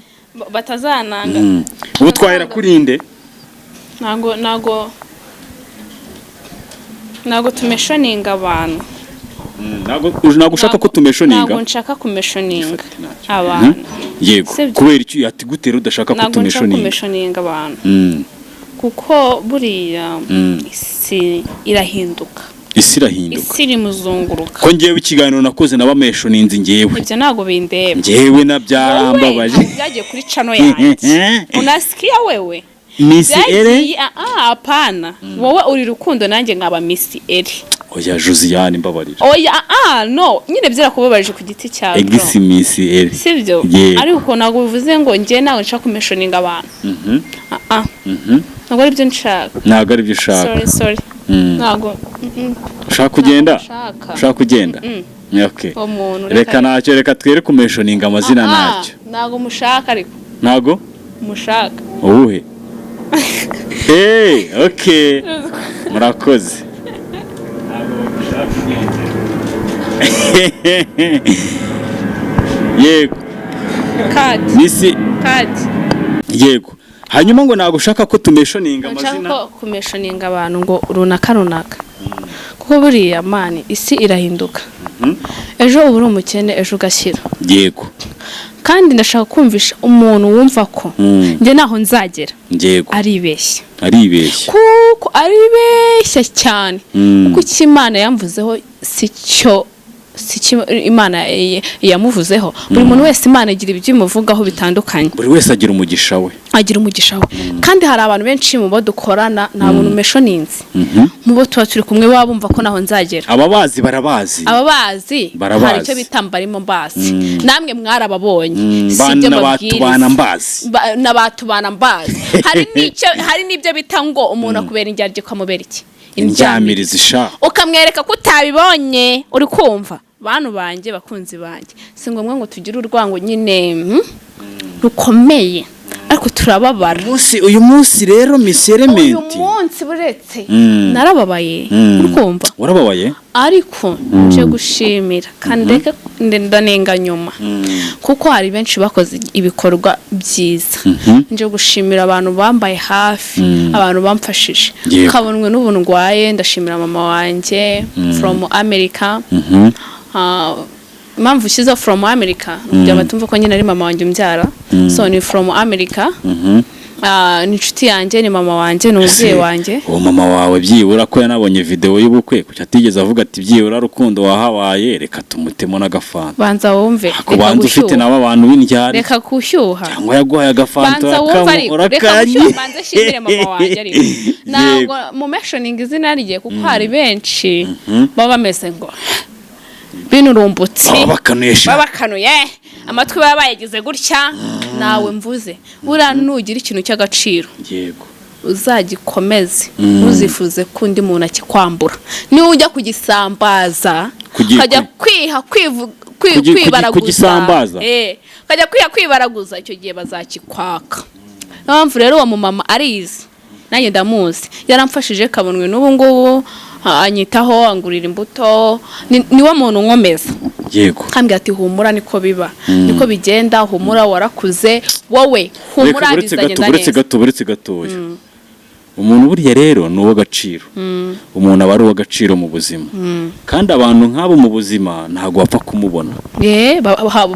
Batazananga. Ubu twahera kuri nde? Ntago tumentioninga abantu. Ntabwo ushaka ko tumentioninga? Ntago nshaka kumentioninga abantu. Yego. Sibyo? Kubera icyo ati gutera udashaka ko Ntabwo nshaka tumentioninga? kumentioninga abantu, kuko buriya isi irahinduka. Isi irahinduka. Isi iri muzunguruka. Ko ngewe ikiganiro nakoze nabamentioninze ngewe? Ibyo ntabwo bindeba. Ngewe na Wowe byarambabaje. ntabwo byagiye kuri channel yanjye, unasikia wewe? Miss Ere. Byagiye, ah, hapana, wowe uri Rukundo, nanjye nkaba Miss Eri. Oya, Josiane, mbabarira. Oya, ah, no, nyine byarakubabaje ku giti cyawe, bro. Ex Miss Ere. Sibyo? Yego. Ariko ntabwo bivuze ngo njye nawe nshaka kumentioninga abantu. Ah ah, ntabwo aribyo nshaka. Ntabwo aribyo ushaka. Sorry, sorry. Ntabwo Ushaka kugenda? Ntabwo nshaka. Ushaka kugenda? Okay. Uwo muntu Reka ntacyo, reka twere kumentioninga amazina. Ah, ah, Ntacyo. Ntabwo mushaka, ariko Ntabwo mushaka. Uwuhe? Eh, okay, murakoze. Yego. Kati. Miss Kati. Yego, hanyuma ngo ntabwo ushaka ko tumentioninga Nshaka amazina. ko kumentioninga abantu ngo runaka runaka, kuko buriya mani isi irahinduka. Ejo uba uri umukene, ejo ugashyira. Kandi ndashaka kumvisha umuntu wumva ko njye naho nzagera aribeshya. Aribeshya. Kuko aribeshya cyane, kuko icyo Imana yamvuzeho si cyo. Si Imana yamuvuzeho. Buri muntu wese Imana igira ibyo imuvugaho bitandukanye. Buri wese agira umugisha we. Agira umugisha we, kandi hari abantu benshi mu bo dukorana, nta muntu umeshoninzi mu bo tuba turi kumwe baba bumva ko naho nzagera. Ababazi barabazi. Ababazi. Barabazi. Hari icyo bita mbarimo mbazi, namwe mwarababonye. Si bana ibyo mbabwiriza. Batubana mbazi. N'abatubana mbazi. Hari n'ibyo bita ngo umuntu akubera indyarya, ukamubera iki? Indyamirizi sha. Ukamwereka ko utabibonye. Uri kumva, bantu banjye, bakunzi banjye, si ngombwa ngo tugire urwango nyine rukomeye, ariko turababara. Uyu munsi rero Miss Uyu Element munsi buretse narababaye. Uri kumva? Warababaye. Ariko nje gushimira kandi reka ndanenga nyuma, kuko hari benshi bakoze ibikorwa byiza. Nje gushimira abantu bambaye hafi, abantu bamfashije. Kabonwe n'ubu ndwaye, ndashimira mama wanjye from America. Impamvu ushyizeho from America ni ukugira ngo batumve ko nyine ari mama wanjye umbyara. So ni from America. Ni inshuti yanjye, ni mama wanjye, ni umubyeyi wanjye. Uwo mama wawe byibura ko yanabonye video y'ubukwe, kuki atigeze avuga ati: "Byibura Rukundo wahabaye, reka tumutemo n'agafanta"? Banza wumve. Ako banza ufite Gushyuha. nabo abantu b'indyari. Reka gushyuha. Cyangwa yaguhaye agafanta? Banza wumve, ariko reka Urakanyi. gushyuha, banza nshimire mama wanjye. Ariko ntabwo mu mentioning izina rye, kuko hari benshi baba bameze ngo binurumbutse. Baba bakanuye sha. Baba bakanuye amatwi, baba bayagize gutya. Nawe mvuze, buriya nugira ikintu cy'agaciro, uzagikomeze, ntuzifuze ko undi muntu akikwambura. Niba ujya kugisambaza, ukajya kwiha kwibaraguza. Kugisambaza? Ukajya kwiha kwibaraguza, icyo gihe bazakikwaka. Niyo mpamvu rero uwo mumama arizi, nanjye ndamuzi, yaramfashije kabonwe n'ubu ngubu anyitaho, angurira imbuto. Niwe muntu nkomeza. Kambwira ati: "Humura, niko biba, niko bigenda, humura, warakuze wowe, humura, Reka, uretse gato, bizagenda uretse neza." gato, uretse gatoya. Umuntu buriya rero ni uw'agaciro. Umuntu aba ari uw'agaciro mu buzima, kandi abantu nk'abo mu buzima ntabwo wapfa kumubona.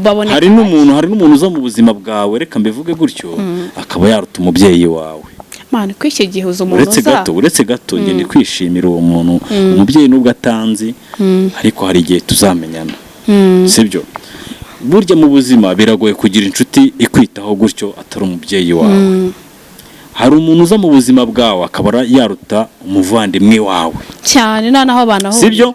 Baboneka. Hari n'umuntu uza mu buzima bwawe, reka mbivuge gutyo, akaba yaruta umubyeyi wawe. Mani, ko icyo gihe uza umuntu Uretse uza gato, uretse gato, njye ndi kwishimira uwo muntu, umubyeyi, nubwo atanzi, ariko hari igihe tuzamenyana, sibyo? Burya mu buzima biragoye kugira inshuti ikwitaho gutyo atari umubyeyi wawe. Hari umuntu uza mu buzima bwawe akaba yaruta umuvandimwe wawe. Cyane, nta naho banahuriye. Sibyo?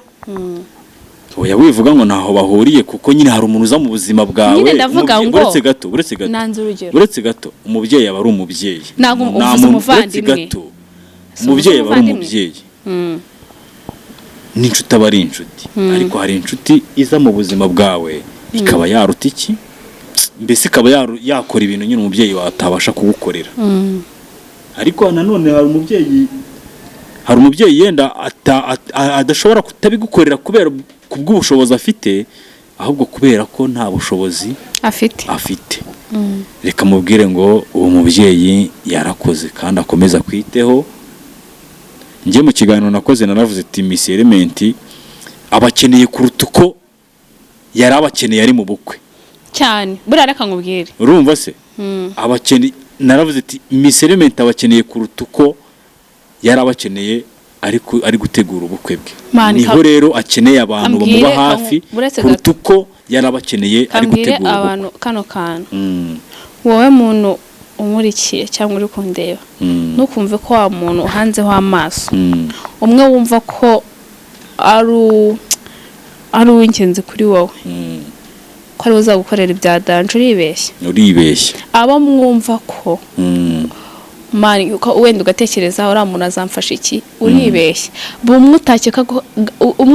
Oya, wivuga ngo ntaho bahuriye, kuko nyine hari umuntu uza mu buzima bwawe. Nyine ndavuga ngo- Uretse gato, uretse gato. Nanze urugero. Uretse gato, umubyeyi aba ari umubyeyi. Ntabwo Nta uvuze muntu- uretse umuvandimwe. gato, Si umubyeyi aba ari umuvandimwe. umubyeyi, n'inshuti aba ari inshuti, ariko hari inshuti iza mu buzima bwawe ikaba yaruta iki, mbese ikaba yakora ibintu nyine umubyeyi wawe atabasha kugukorera. Ariko nanone hari umubyeyi yenda adashobora kutabigukorera kubera kubw'ubushobozi afite, ahubwo kubera ko nta bushobozi afite. Afite. Reka mubwire ngo uwo mubyeyi yarakoze kandi akomeza kwiteho. Njye mu kiganiro nakoze naravuze ati: "Miss Element abakeneye kuruta uko yari abakeneye ari mu bukwe." Cyane, buriya reka nkubwire. Urumva se? Abakeneye, naravuze ati: "Miss Element abakeneye kuruta uko yari abakeneye ari gutegura ubukwe bwe." Man, Niho rero akeneye abantu kambwire- bamuba hafi uretse kuruta uko yari abakeneye ari kambwire gutegura ubukwe. Abantu kano kantu, wowe muntu umurikiye cyangwa uri kundeba, ntukumve ko wa muntu uhanzeho amaso, umwe wumva ko ari uw'ingenzi kuri wowe, ko ari we uzagukorera ibya danger, uribeshya. Uribeshya. Abo mwumva ko mani wenda ugatekereza uriya muntu azamfasha iki, uribeshya. Bumwe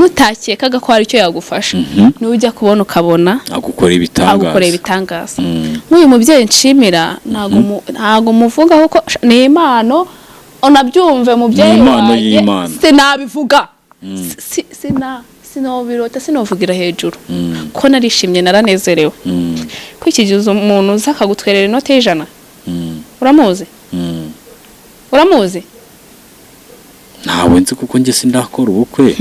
utakekaga ko hari icyo yagufasha, niwe ujya kubona ukabona agukora ibitangaza. Agukorera ibitangaza. Nk'uyu mubyeyi nshimira, ntago muvuga kuko ni impano, unabyumve mubyeyi Ni impano wanjye, y'Imana. sinabivuga. Sinobirota, sinovugira hejuru ko narishimye, naranezerewe. Kwikigiza umuntu uza akagutwerera inote y'100. Uramuzi? Uramuzi? Ntawe nzi, kuko njye sindakora ubukwe.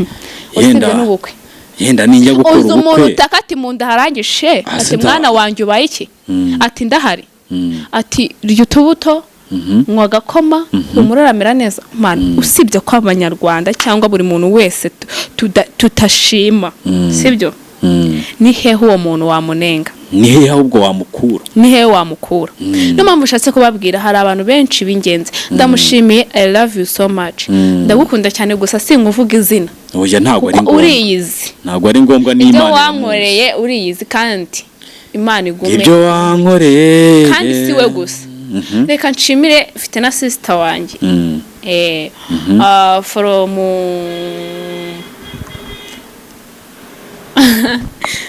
Usibye Yenda n'ubukwe, yenda ninjya gukora uzi umuntu ubukwe. utaka ati: "Mu nda harangije," ati: "Mwana wanjye, ubaye iki?" Ati: "Ndahari." Ati: "Rya utubuto, nywa agakoma, humura, uramera neza." Man, usibye ko Abanyarwanda cyangwa buri muntu wese tutashima, sibyo? Ni hehe uwo muntu wamunenga? Ni hehe ahubwo wamukura? Ni hehe wamukura? Niyo mpamvu ushatse kubabwira, hari abantu benshi b'ingenzi. Ndamushimiye, I love you so much, ndagukunda cyane, gusa sinkuvuga izina. Oya, ntabwo ari Kuko ngombwa. uriyizi. Ntabwo ari ngombwa, Ibyo n'Imana iramuzi. wankoreye uriyizi, kandi Imana igume. Ibyo wankoreye. Kandi si we gusa, reka nshimire, mfite na sister wanjye from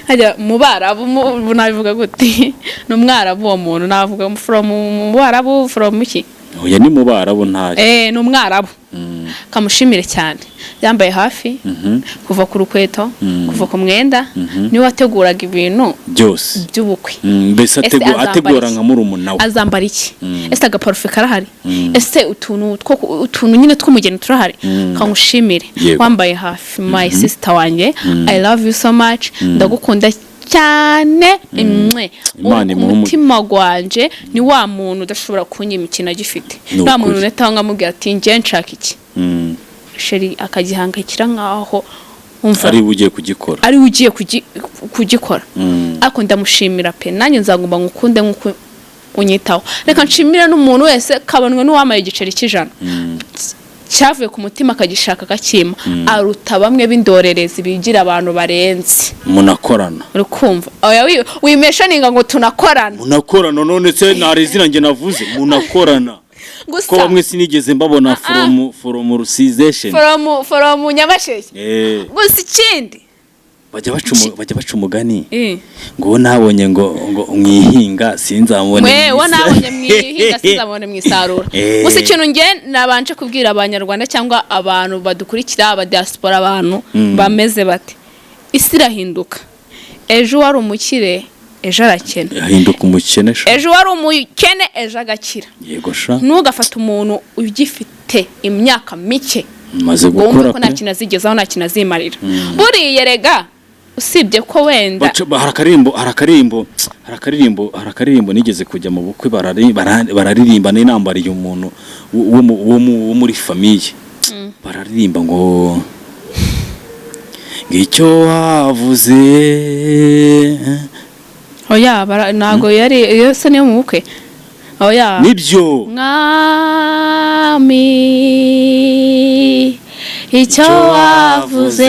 hajya mu Barabu, nabivuga gute? Ni Umwarabu uwo muntu, navuga from mu Barabu, from iki? Oya, ni mu Barabu ntacyo. Ni Umwarabu. Kamushimire cyane, yambaye hafi kuva ku rukweto, kuva ku mwenda, niwe wateguraga ibintu Byose. by'ubukwe. Mbese Ese azambara ategura iki? nka murumuna we. Azambara iki? Ese agaparufe karahari? Ese utuntu utuntu nyine tw'umugeni turahari? Kamushimire. Wambaye hafi, my sister wanjye, I love you so much, ndagukunda cyane imwe. Imana Uri ku imuhe mutima gwanje. Ni wa muntu udashobora kunyima ikintu agifite. Ni Ni wa muntu ukuri. unetaho nkamubwira ati: "Njye nshaka iki, chéri," akagihangayikira nkaho umva Ari we ugiye kugikora. Ari we ugiye kugikora. Ariko ndamushimira pe, nanjye nzagomba ngukunde nk'uko unyitaho. Reka nshimire n'umuntu wese kabonwe n'uwamaye igiceri cy'ijana cyavuye ku mutima, akagishaka akakima, aruta bamwe b'indorerezi bigira abantu barenze. Munakorana. Uri kumva? Oya, wimeshaninga ngo tunakorana. Munakorana, none se ntari izina njye navuze? Munakorana. Gusa Ko bamwe sinigeze mbabona from rusization. From Nyamasheke. Gusa ikindi Bajya baca umugani ngo uwo nabonye ngo mwihinga sinzamubone Mwe mu wo isi. Nabonye mwihinga sinzabone mwisarura. Gusa ikintu nge nabanje kubwira Abanyarwanda cyangwa abantu badukurikira, aba diaspora, abantu bameze bate, isi irahinduka. Ejo wari umukire, ejo arakena. Ahinduka umukene sha. Ejo wari umukene, ejo agakira. Yego sha. Ntugafate umuntu ugifite imyaka mike Maze ngo wumve gukora ko nta pe. kintu azigezaho, nta kintu azimarira. Buriya rega usibye ko wenda Hari akaririmbo nigeze kujya mu bukwe, bararirimba, n'inambariye umuntu wo muri famille, bararirimba ngo icyo wavuze. Oya, ntabwo yari iyo se, niyo mu bukwe, oya. Nibyo. Mwami, icyo wavuze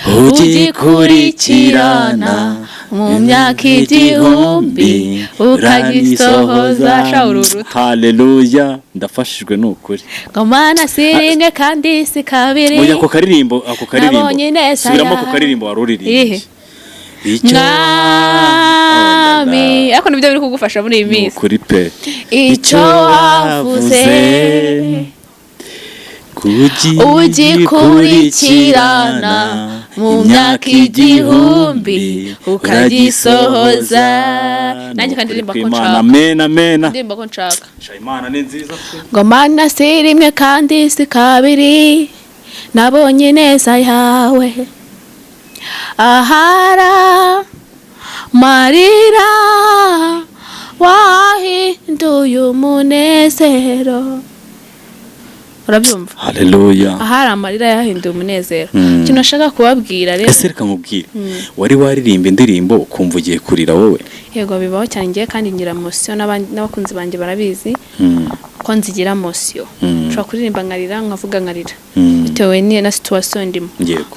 ugikurikirana mu myaka 1000 ukagisohoza. Sha, uru ruto. Haleluya, ndafashijwe ni ukuri. Ngo Mana si rimwe kandi si kabiri. Oya, ako karirimbo. Nabonye ineza Subiramo ako yawe. karirimbo wari uririmbye. Iyihe? Icyo Mwami, ariko nibyo biri kugufasha muri iyi Ni minsi. ukuri pe. Icyo wavuze ugikurikirana mu myaka 1000 ukagisohoza. Nanjye kandi ndirimba ko nshaka. Amen, amen. Ndirimba ko nshaka. Sha, Imana ni nziza pe. Ngo Mana si rimwe kandi si kabiri, nabonye ineza yawe ahara marira, wahinduye umunezero. Urabyumva? Haleluya. Ahari amarira yahinduye umunezero. Ikintu nashaka kubabwira rero. Ese reka nkubwire, wari waririmba indirimbo ukumva ugiye kurira wowe? Yego, bibaho cyane ngiye, kandi ngira emotion, n'abakunzi banjye barabizi ko nzigira emotion. Nshobora kuririmba nkarira, nkavuga nkarira, bitewe na situation ndimo.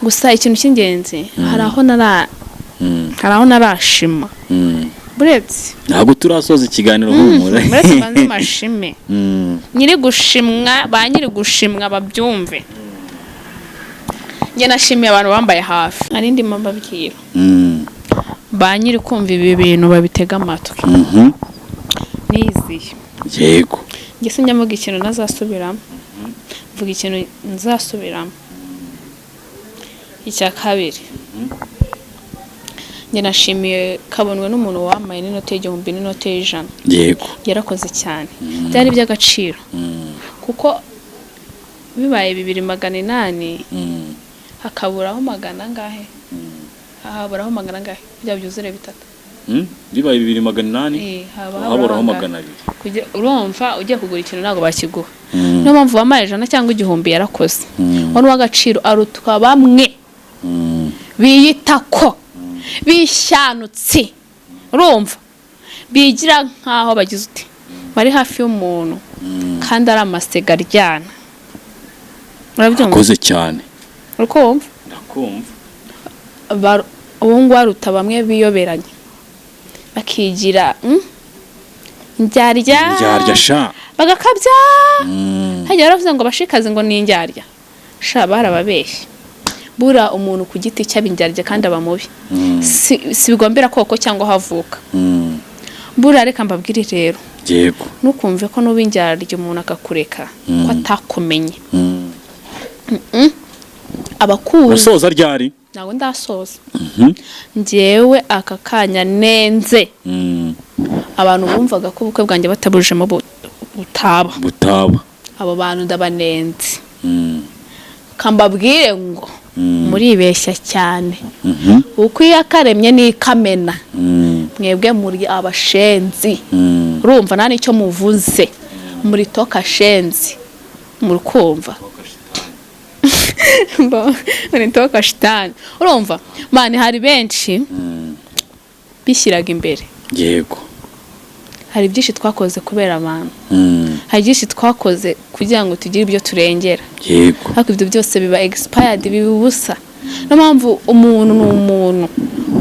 Gusa ikintu cy'ingenzi, hari aho narashima buretse. Ntabwo turasoza ikiganiro, humura. Buretse mbanze mashime. Nyiri gushimwa, ba nyiri gushimwa babyumve, njye nashimiye abantu bambaye hafi. Hari ndimo mbabwira, ba nyiri kumva ibi bintu babitega amatwi. Niyiziye. Njye sinjya mvuga ikintu ntazasubiramo, mvuga ikintu nzasubiramo. Icya kabiri, njye nashimiye kabonwe n'umuntu wambaye n'inote y'igihumbi n'inote y'ijana. Yarakoze cyane, byari iby'agaciro, kuko bibaye 2800, hakaburaho magana angahe? Haburaho magana angahe bya byuzure bitatu? Bibaye 2800, haba haburaho haburaho angahe? 200. Urumva ugiye kugura ikintu ntabwo bakiguha. Niyo mpamvu wampaye ijana cyangwa igihumbi, yarakoze. Wari uw'agaciro, arutwa bamwe. Biyita ko bishyanutse, urumva, bigira nkaho bagize uti bari hafi y'umuntu kandi ari amasega aryana. Urabyumva? Akoze cyane. Uri kumva? Ndakumva. Ubu ngubu aruta bamwe biyoberanya bakigira indyarya. Indyarya sha. Bagakabya. Hajya baravuze ngo abashikazi ngo ni indyarya sha, barababeshye. Bura umuntu ku giti cye aba indyarya kandi aba mubi. Si bigombera koko cyangwa aho avuka. Buriya reka mbabwire rero, ntukumve ko nuba indyarya umuntu akakureka ko atakumenye. Abakuzi. Urasoza ryari? Ntabwo ndasoza. Njyewe aka kanya nenze abantu bumvaga ko ubukwe bwanjye batabujemo butaba. Butaba. Abo bantu ndabanenze. Kambabwire ngo muribeshya cyane, kuko iyo akaremye n'ikamena. Mwebwe muri abashenzi. Urumva, nta n'icyo muvuze, muri toka shenzi, muri kumva muri toka shitani. Urumva man, hari benshi bishyiraga imbere. Hari byinshi twakoze kubera abantu. Hari byinshi twakoze kugira ngo tugire ibyo turengera. Ariko ibyo byose biba expired, biba ubusa. Niyo mpamvu umuntu ni umuntu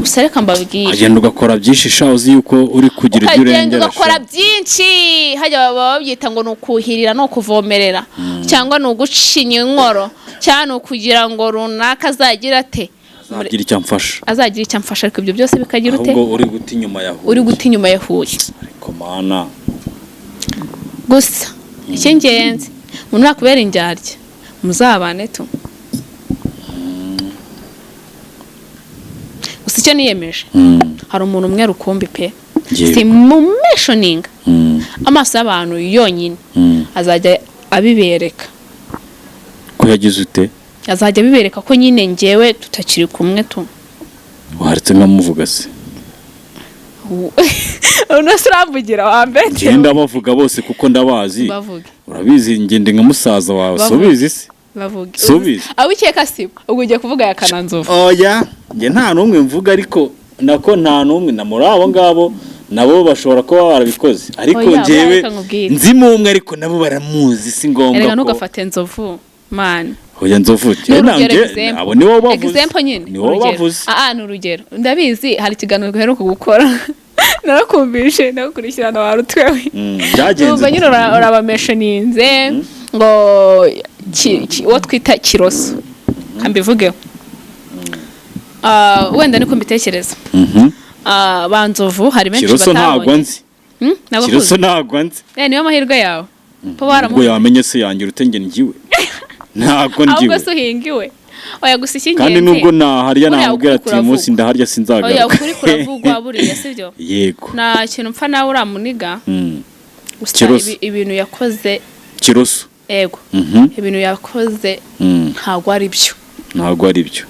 gusa. Reka mbabwire. Agenda ugakora byinshi sha, uzi yuko uri kugira ibyo Ukagenda urengera ugakora sha. byinshi, hajya baba babyita ngo ni ukuhirira, ni ukuvomerera, cyangwa ni ugucinya inkoro, cyangwa ni ukugira ngo runaka azagira ate. Azagira icyo amfasha. Azagira icyo amfasha, ariko ibyo byose bikagira ute? Ahubwo uri guta inyuma ya Huye. Uri guta inyuma ya Huye. Ariko mana. Gusa icy'ingenzi, umuntu nakubera indyarya muzabane tu. Gusa icyo niyemeje, hari umuntu umwe rukumbi pe, simumentioninga, amaso y'abantu yonyine azajya abibereka. Ko yagize ute? Azajya abibereka ko nyine ngewe tutakiri kumwe tu. Waretse nkamuvuga se? Uno se uramvugira wa mbere? Ngenda bavuga bose kuko ndabazi. Bavuge. Urabizi, ngende nka musaza wawe. Bavuge. Subizi se? Bavuge. Subizi. Abo ukeka sibo, ubwo ugiye kuvuga ya Kananzovu. Oya, njye nta n'umwe mvuga, ariko nako nta n'umwe na muri abo ngabo, nabo bashobora kuba barabikoze, ariko Oya, njyewe reka nkubwire. nzimo umwe, ariko nabo baramuzi, si ngombwa Erega ko ntugafate Nzovu man. Oya, Nzovu. Ni Njye urugero, njye example. abo ni wowe bavuze. Example nyine. Ni wowe Urugero. bavuze. Ah, ni urugero. Ndabizi, hari ikiganiro duheruka gukora, narakumvishe, nagukurikirana wa rutwewe. Byagenze Numva nyine urabamentioninze ngo uwo twita Kiroso, kambivugeho. Ah, wenda niko mbitekereza. Ah, ba Nzovu hari benshi Kiroso ntabwo batabonye. nzi. Ntabwo Kiroso akuzi. ntabwo nzi. Eh, niyo mahirwe yawe po. Ubwo Baramu yamenye se yangira ute? Nge ngiwe ntabwo Ahubwo ngiwe. se uhingiwe? Oya, gusa icy'ingenzi, Kandi nubwo naharya buriya namubwira ukuri ati uyu munsi kuravugwa. ndaharya Oya, sinzagaruka. ukuri kuravugwa buriya, sibyo? Yego. Nta kintu mpfa nawe uramuniga. Gusa Kiroso. ibintu yakoze. Kiroso. Ego. Ibintu yakoze ntabwo ari byo. Ntabwo ari byo.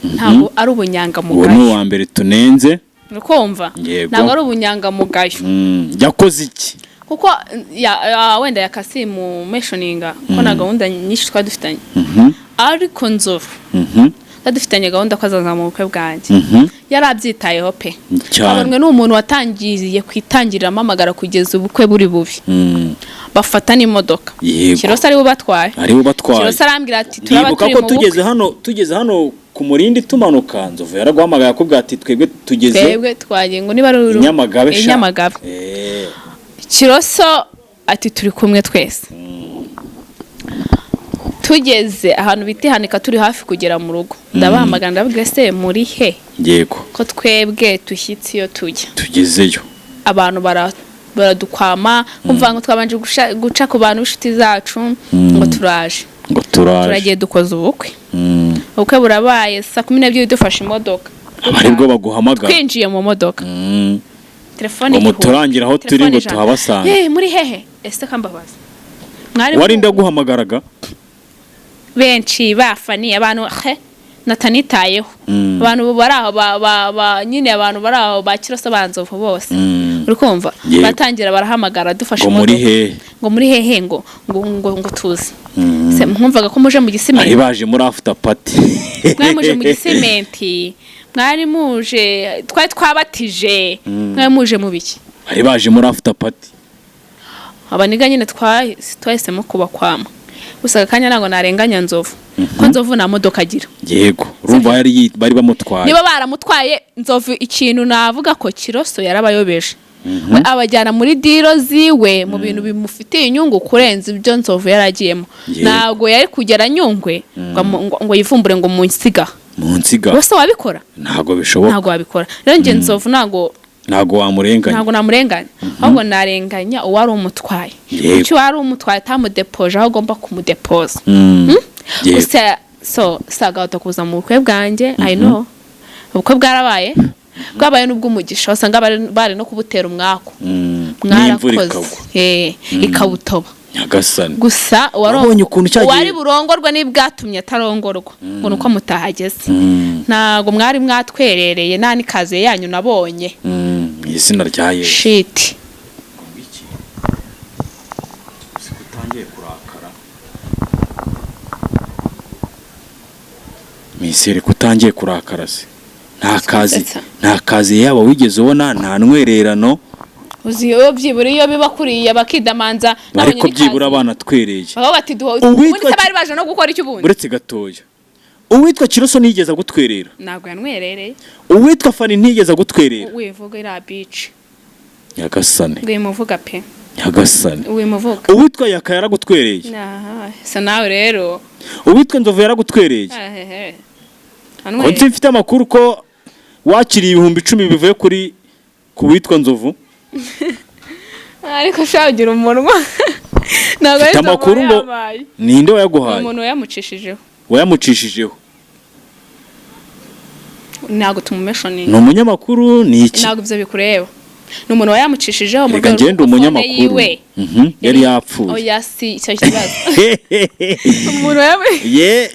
Ntabwo ari Uwo ni ubunyangamugayo. uwa mbere tunenze. Uri kumva? Yego. Ntabwo ari ubunyangamugayo. Yakoze iki? Kuko wenda yakasimu mentioninga ko na gahunda nyinshi twari dufitanye, ariko Nzovu twari dufitanye gahunda ko azaza mu bukwe bwanjye. Yari abyitayeho pe. Cyane. Kabonwe ni umuntu watangiriye ku itangiriro amamagara kugeza ubukwe buri bubi. Bafata n'imodoka. Kiroso ariwe ubatwaye. Ariwe ubatwaye. Kiroso arambwira ati turaba Ndibuka turi ko mu bukwe. tugeze hano ku Murindi tumanuka, Nzovu yaraguhamagaye akubwira ati twebwe tugeze Twebwe twagiye ngo niba ari i Nyamagabe i sha. Nyamagabe. Kiroso ati turi kumwe twese. Tugeze ahantu bita Ihanika, turi hafi kugera mu rugo, ndabahamagara, ndababwira: "Se muri he?" Ko twebwe dushyitse iyo tujya. Tugezeyo. Abantu baradukwama, kumva ngo twabanje guca ku bantu b'inshuti zacu ngo turaje. Ngo turaje. Turagiye, dukoze ubukwe. Ubukwe burabaye, saa 12 dufashe imodoka. Aba aribwo baguhamagara. Twinjiye mu modoka, telefone Ngo igihumbi. muturangire aho turi Telefone ngo 100. tuhabasange. Eh, muri hehe ese? Kambabaza mwari Wari ndaguhamagaraga. Benshi bafaniye abantu he natanitayeho. Abantu bari aho nyine abantu bari aho ba Kiroso, ba Nzovu bose. Uri kumva? Yego. Batangira barahamagara dufashe Ngo muri imodoka. hehe? Ngo muri hehe, ngo ngo ngo ngo tuzi. Se mwumvaga ko muje mu Bari gisimenti? baje muri after party. Mwari muje mu gisimenti, mwari muje, twari twabatije, mwari muje mu biki? Bari baje muri after party. Abaniga nyine twahisemo kubakwama. Gusa aka kanya ntabwo narenganya Nzovu, ko Nzovu nta modoka agira. Yego, urumva bari bamutwaye. Niba baramutwaye Nzovu, ikintu navuga ko Kiroso yarabayobeje, we abajyana muri deal ziwe, mu bintu bimufitiye inyungu kurenza ibyo Nzovu yaragiyemo. Ntabwo yari kugera Nyungwe ngo yivumbure ngo munsiga. Mu nsiga. Wese wabikora? Ntabwo bishoboka. Ntabwo wabikora. Rero njye Nzovu ntabwo Ntabwo wamurenganya. Ntabwo namurenganya, ahubwo narenganya uwari umutwaye. Kuki uwari umutwaye atamudepoje aho agomba kumudepoza? Yego. Gusa so sagahuta kuza mu bukwe bwanjye. I know ubukwe bwarabaye, bwabaye n'ubw'umugisha, wasanga bari no kubutera umwaku. N'imvura Mwarakoze. ikagwa. Ikawutoba. Nyagasani. Gusa Wabonye ukuntu cyagiye- uwari burongorwe n'ibwatumye atarongorwa ngo ni uko mutahageze. Ntabwo mwari mwatwerereye, nta n'ikaziye yanyu nabonye. Mu izina rya Yesu. Shiti. Iki siko utangiye kurakara, miseri? Ko utangiye kurakara se? Nta kazi. Gusetsa. Nta kazi yaba wigeze ubona, nta ntwererano. Uzi iyo byibura iyo biba kuriya bakidamanza nabonye Ariko n'ikazi. byibura banatwereye. Baba bati duha ubundi se bari baje no gukora iki ubundi? Uretse gatoya, uwitwa Kiroso ntiyigeze agutwerera? Ntabwo yanywerereye. Uwitwa Fani ntiyigeze agutwerera? Wivuga iriya bici. Nyagasane. Wimuvuga pe. Nyagasane. Wimuvuga. Uwitwa Yaka yaragutwereye? Aha, se nawe rero. Uwitwa Nzovu yaragutwereye? Ahehe. Ko nzi mfite amakuru ko wakiriye 10,000 bivuye kuri ku witwa Nzovu. Ariko ushaka ugira umunwa, ntabwo Mfite ari amakuru ngo yabaye ninde wayaguhaye? Umuntu wayamucishijeho. Wayamucishijeho. Ntabwo tumumentioninga. Ni umunyamakuru, ni iki? Ntabwo ibyo bikureba, ni umuntu wayamucishijeho mu Reka rwego ngende rw'uko phone umunyamakuru yiwe yari yapfuye. Oya, si icyo kibazo, umuntu Ye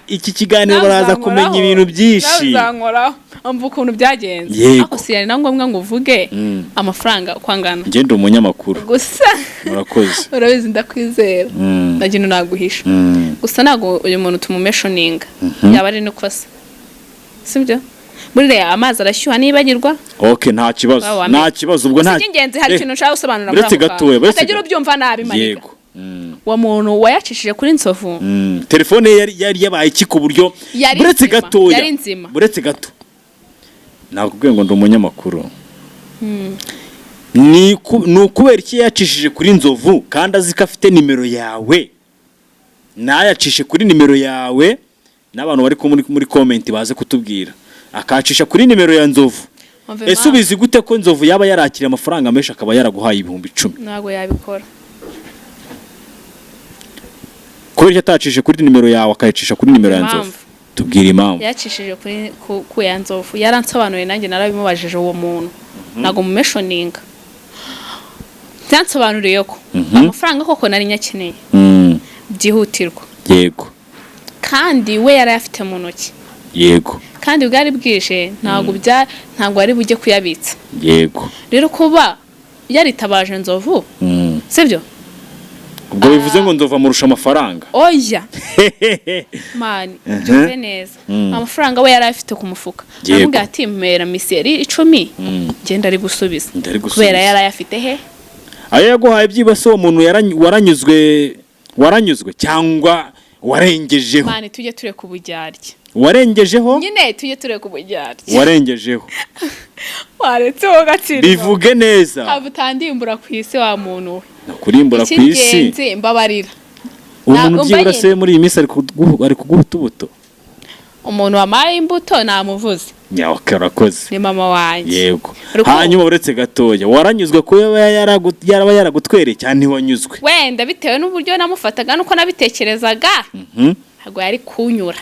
iki kiganiro baraza kumenya ibintu byinshi. Uzankoraho, umva ukuntu byagenze. Yego. Ariko si yari na ngombwa ngo uvuge amafaranga uko angana. Ngende umunyamakuru. Gusa Murakoze. urabizi ndakwizera, nta kintu naguhisha. Gusa ntabwo uyu muntu tumumentioninga, yaba ari n'ikosa, sibyo? Buriya amazi arashyuha nibagirwa. Okay, nta kibazo. Waba Nta kibazo ubwo. Gusa Nta icy'ingenzi, hari ikintu nshaka gusobanura muri Uretse ako kantu. gatoya, uretse Hatagira ubyumva nabi, maniga. Yego. Uwo muntu wayacishije kuri Nzovu, Telefone ye yari yabaye iki ku buryo Yari buretse nzima, gatoya? yari nzima. Buretse gato, nakubwiye ngo ndi umunyamakuru. Ni ukubera iki yacishije kuri Nzovu kandi azi ko afite nimero yawe, nayacishe kuri nimero yawe? N'abantu bari muri comment baze kutubwira, akacisha kuri nimero ya Nzovu. Umva Ese impamvu. ubizi gute ko Nzovu yaba yarakiriye amafaranga menshi akaba yaraguhaye 10,000? Ntabwo yabikora. Kubera icyo atacishije kuri nimero yawe akayicisha kuri nimero ya Nzovu? Impamvu. Tubwira impamvu. Yacishije kuri ku ya Nzovu, yaransobanuriye, nanjye narabimubajije. Uwo muntu ntabwo mumentioninga, byansobanuriye ko amafaranga koko nari nyakeneye byihutirwa, kandi we yari ayafite mu ntoki, kandi bwari bwije, ntabwo ari bujye kuyabitsa. Rero kuba yaritabaje Nzovu, sibyo? Ubwo bivuze ngo Nzovu amurusha amafaranga? Oya man, byumve neza. Amafaranga we yari afite ku mufuka, aramubwira ati: "Mpera miseri 10, ngenda ari gusubiza." Ndari gusubiza. Kubera yari ayafite he? Ayo yaguhaye byibase uwo muntu waranyuzwe cyangwa warengejeho? Man, tujye tureka uburyarya. Warengejeho. Nyine tujye tureka uburyarya. Warengejeho. Waretse wowe gatsindwa. Bivuge neza. Haba utandimbura ku isi, wa muntu we. Nakurimbura ku isi? Icy'ingenzi, mbabarira. Uwo muntu Umva byibura nyine. se muri iyi minsi ari kuguha utubuto? Umuntu wampaye imbuto namuvuze. Nyawe, urakoze. Ni mama wanjye. Yego. Urukundo. Hanyuma uretse gatoya, waranyuzwe ko yaraba yaragutwereye cyane, ntiwanyuzwe? Wenda bitewe n'uburyo namufataga n'uko nabitekerezaga, ntabwo yari kunyura.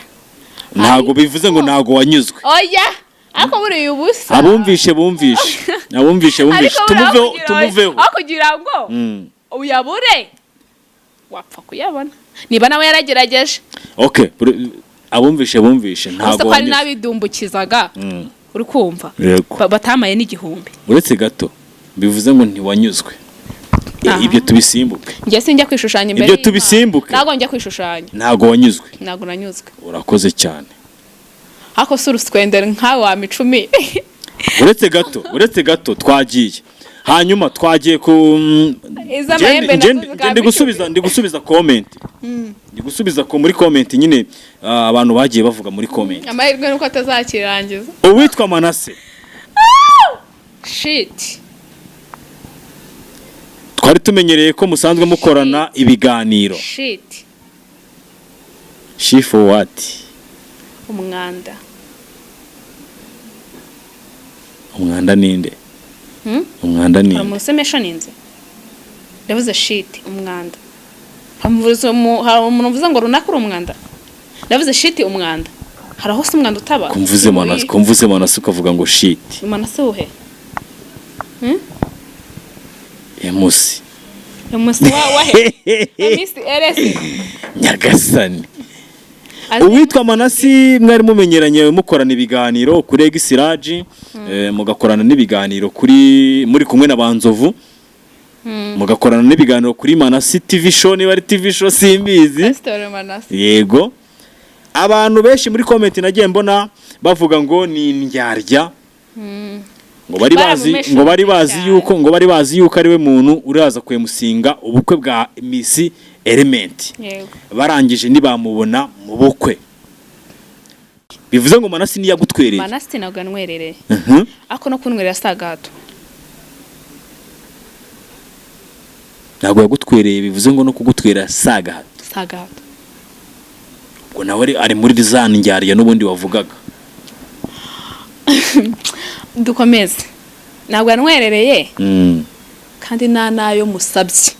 Ntabwo bivuze ngo ntabwo wanyuzwe. Oya, ariko buriya ubusa Abumvishe bumvishe, abumvishe bumvishe. Ariko buriya Tumuveho, tumuveho. Aho kugira ngo uyabure, wapfa kuyabona niba nawe yaragerageje. Okay, abumvishe bumvishe, Gusa ntabwo ko hari wanyuzwe. n'abidumbukizaga, uri kumva? Yego. Batamaye n'igihumbi. Uretse gato, bivuze ngo ntiwanyuzwe. Aha. Ibyo tubisimbuke. Njye sinjya kwishushanya imbere Ibyo y'Imana. tubisimbuke. Ntabwo njya kwishushanya. Ntabwo wanyuzwe? Ntabwo nanyuzwe. Urakoze cyane. Ariko si uruswenderi nkawe wa micumi. Uretse gato, uretse gato, twagiye hanyuma twagiye ku Iz'amahembe nazo zikaba ndi gusubiza, ndi gusubiza comment, ndi gusubiza ko muri comment nyine, abantu bagiye bavuga muri comment. Amahirwe nuko atazakirangiza. Uwitwa Manase. Shit. Twari tumenyereye ko musanzwe mukorana ibiganiro. Shit. Shit for what? Umwanda. Umwanda ninde? Hmm? Umwanda Hari ninde? umuntu usemesha ninze, ndavuze shit, umwanda. Hari umuntu uvuze ngo runaka uri umwanda? Ndavuze shit, umwanda. Hari aho se umwanda utaba? Kumvuze Manase, kumvuze Manase ukavuga ngo shit. Manase uhe? Emusi. Umunsi wa wahe? Miss RS. Nyagasani. Uwitwa Manasi mwari mumenyeranye mukorana ibiganiro kuri Egisiraji, mugakorana n'ibiganiro kuri muri kumwe na Banzovu, mugakorana n'ibiganiro kuri Manasi TV show, niba ari TV show simbizi. Pastor Manase. Yego, abantu benshi muri comment nagiye mbona bavuga ngo ni indyarya, ngo bari bazi Baramumesha ngo bari bazi cyane. yuko ngo bari bazi yuko ari we muntu uraza kwemusinga ubukwe bwa Miss Element. Barangije ntibamubona mu bukwe, bivuze ngo Manasi niyagutwereye. Manase ntabwo yanwerereye. Ariko no kunwerera si agahato. Ntabwo yagutwereye, bivuze ngo no kugutwera si agahato. Si agahato. Ubwo nawe ari muri za ndyarya n'ubundi wavugaga. Dukomeze, ntabwo yanwerereye kandi nta n'ayo musabye,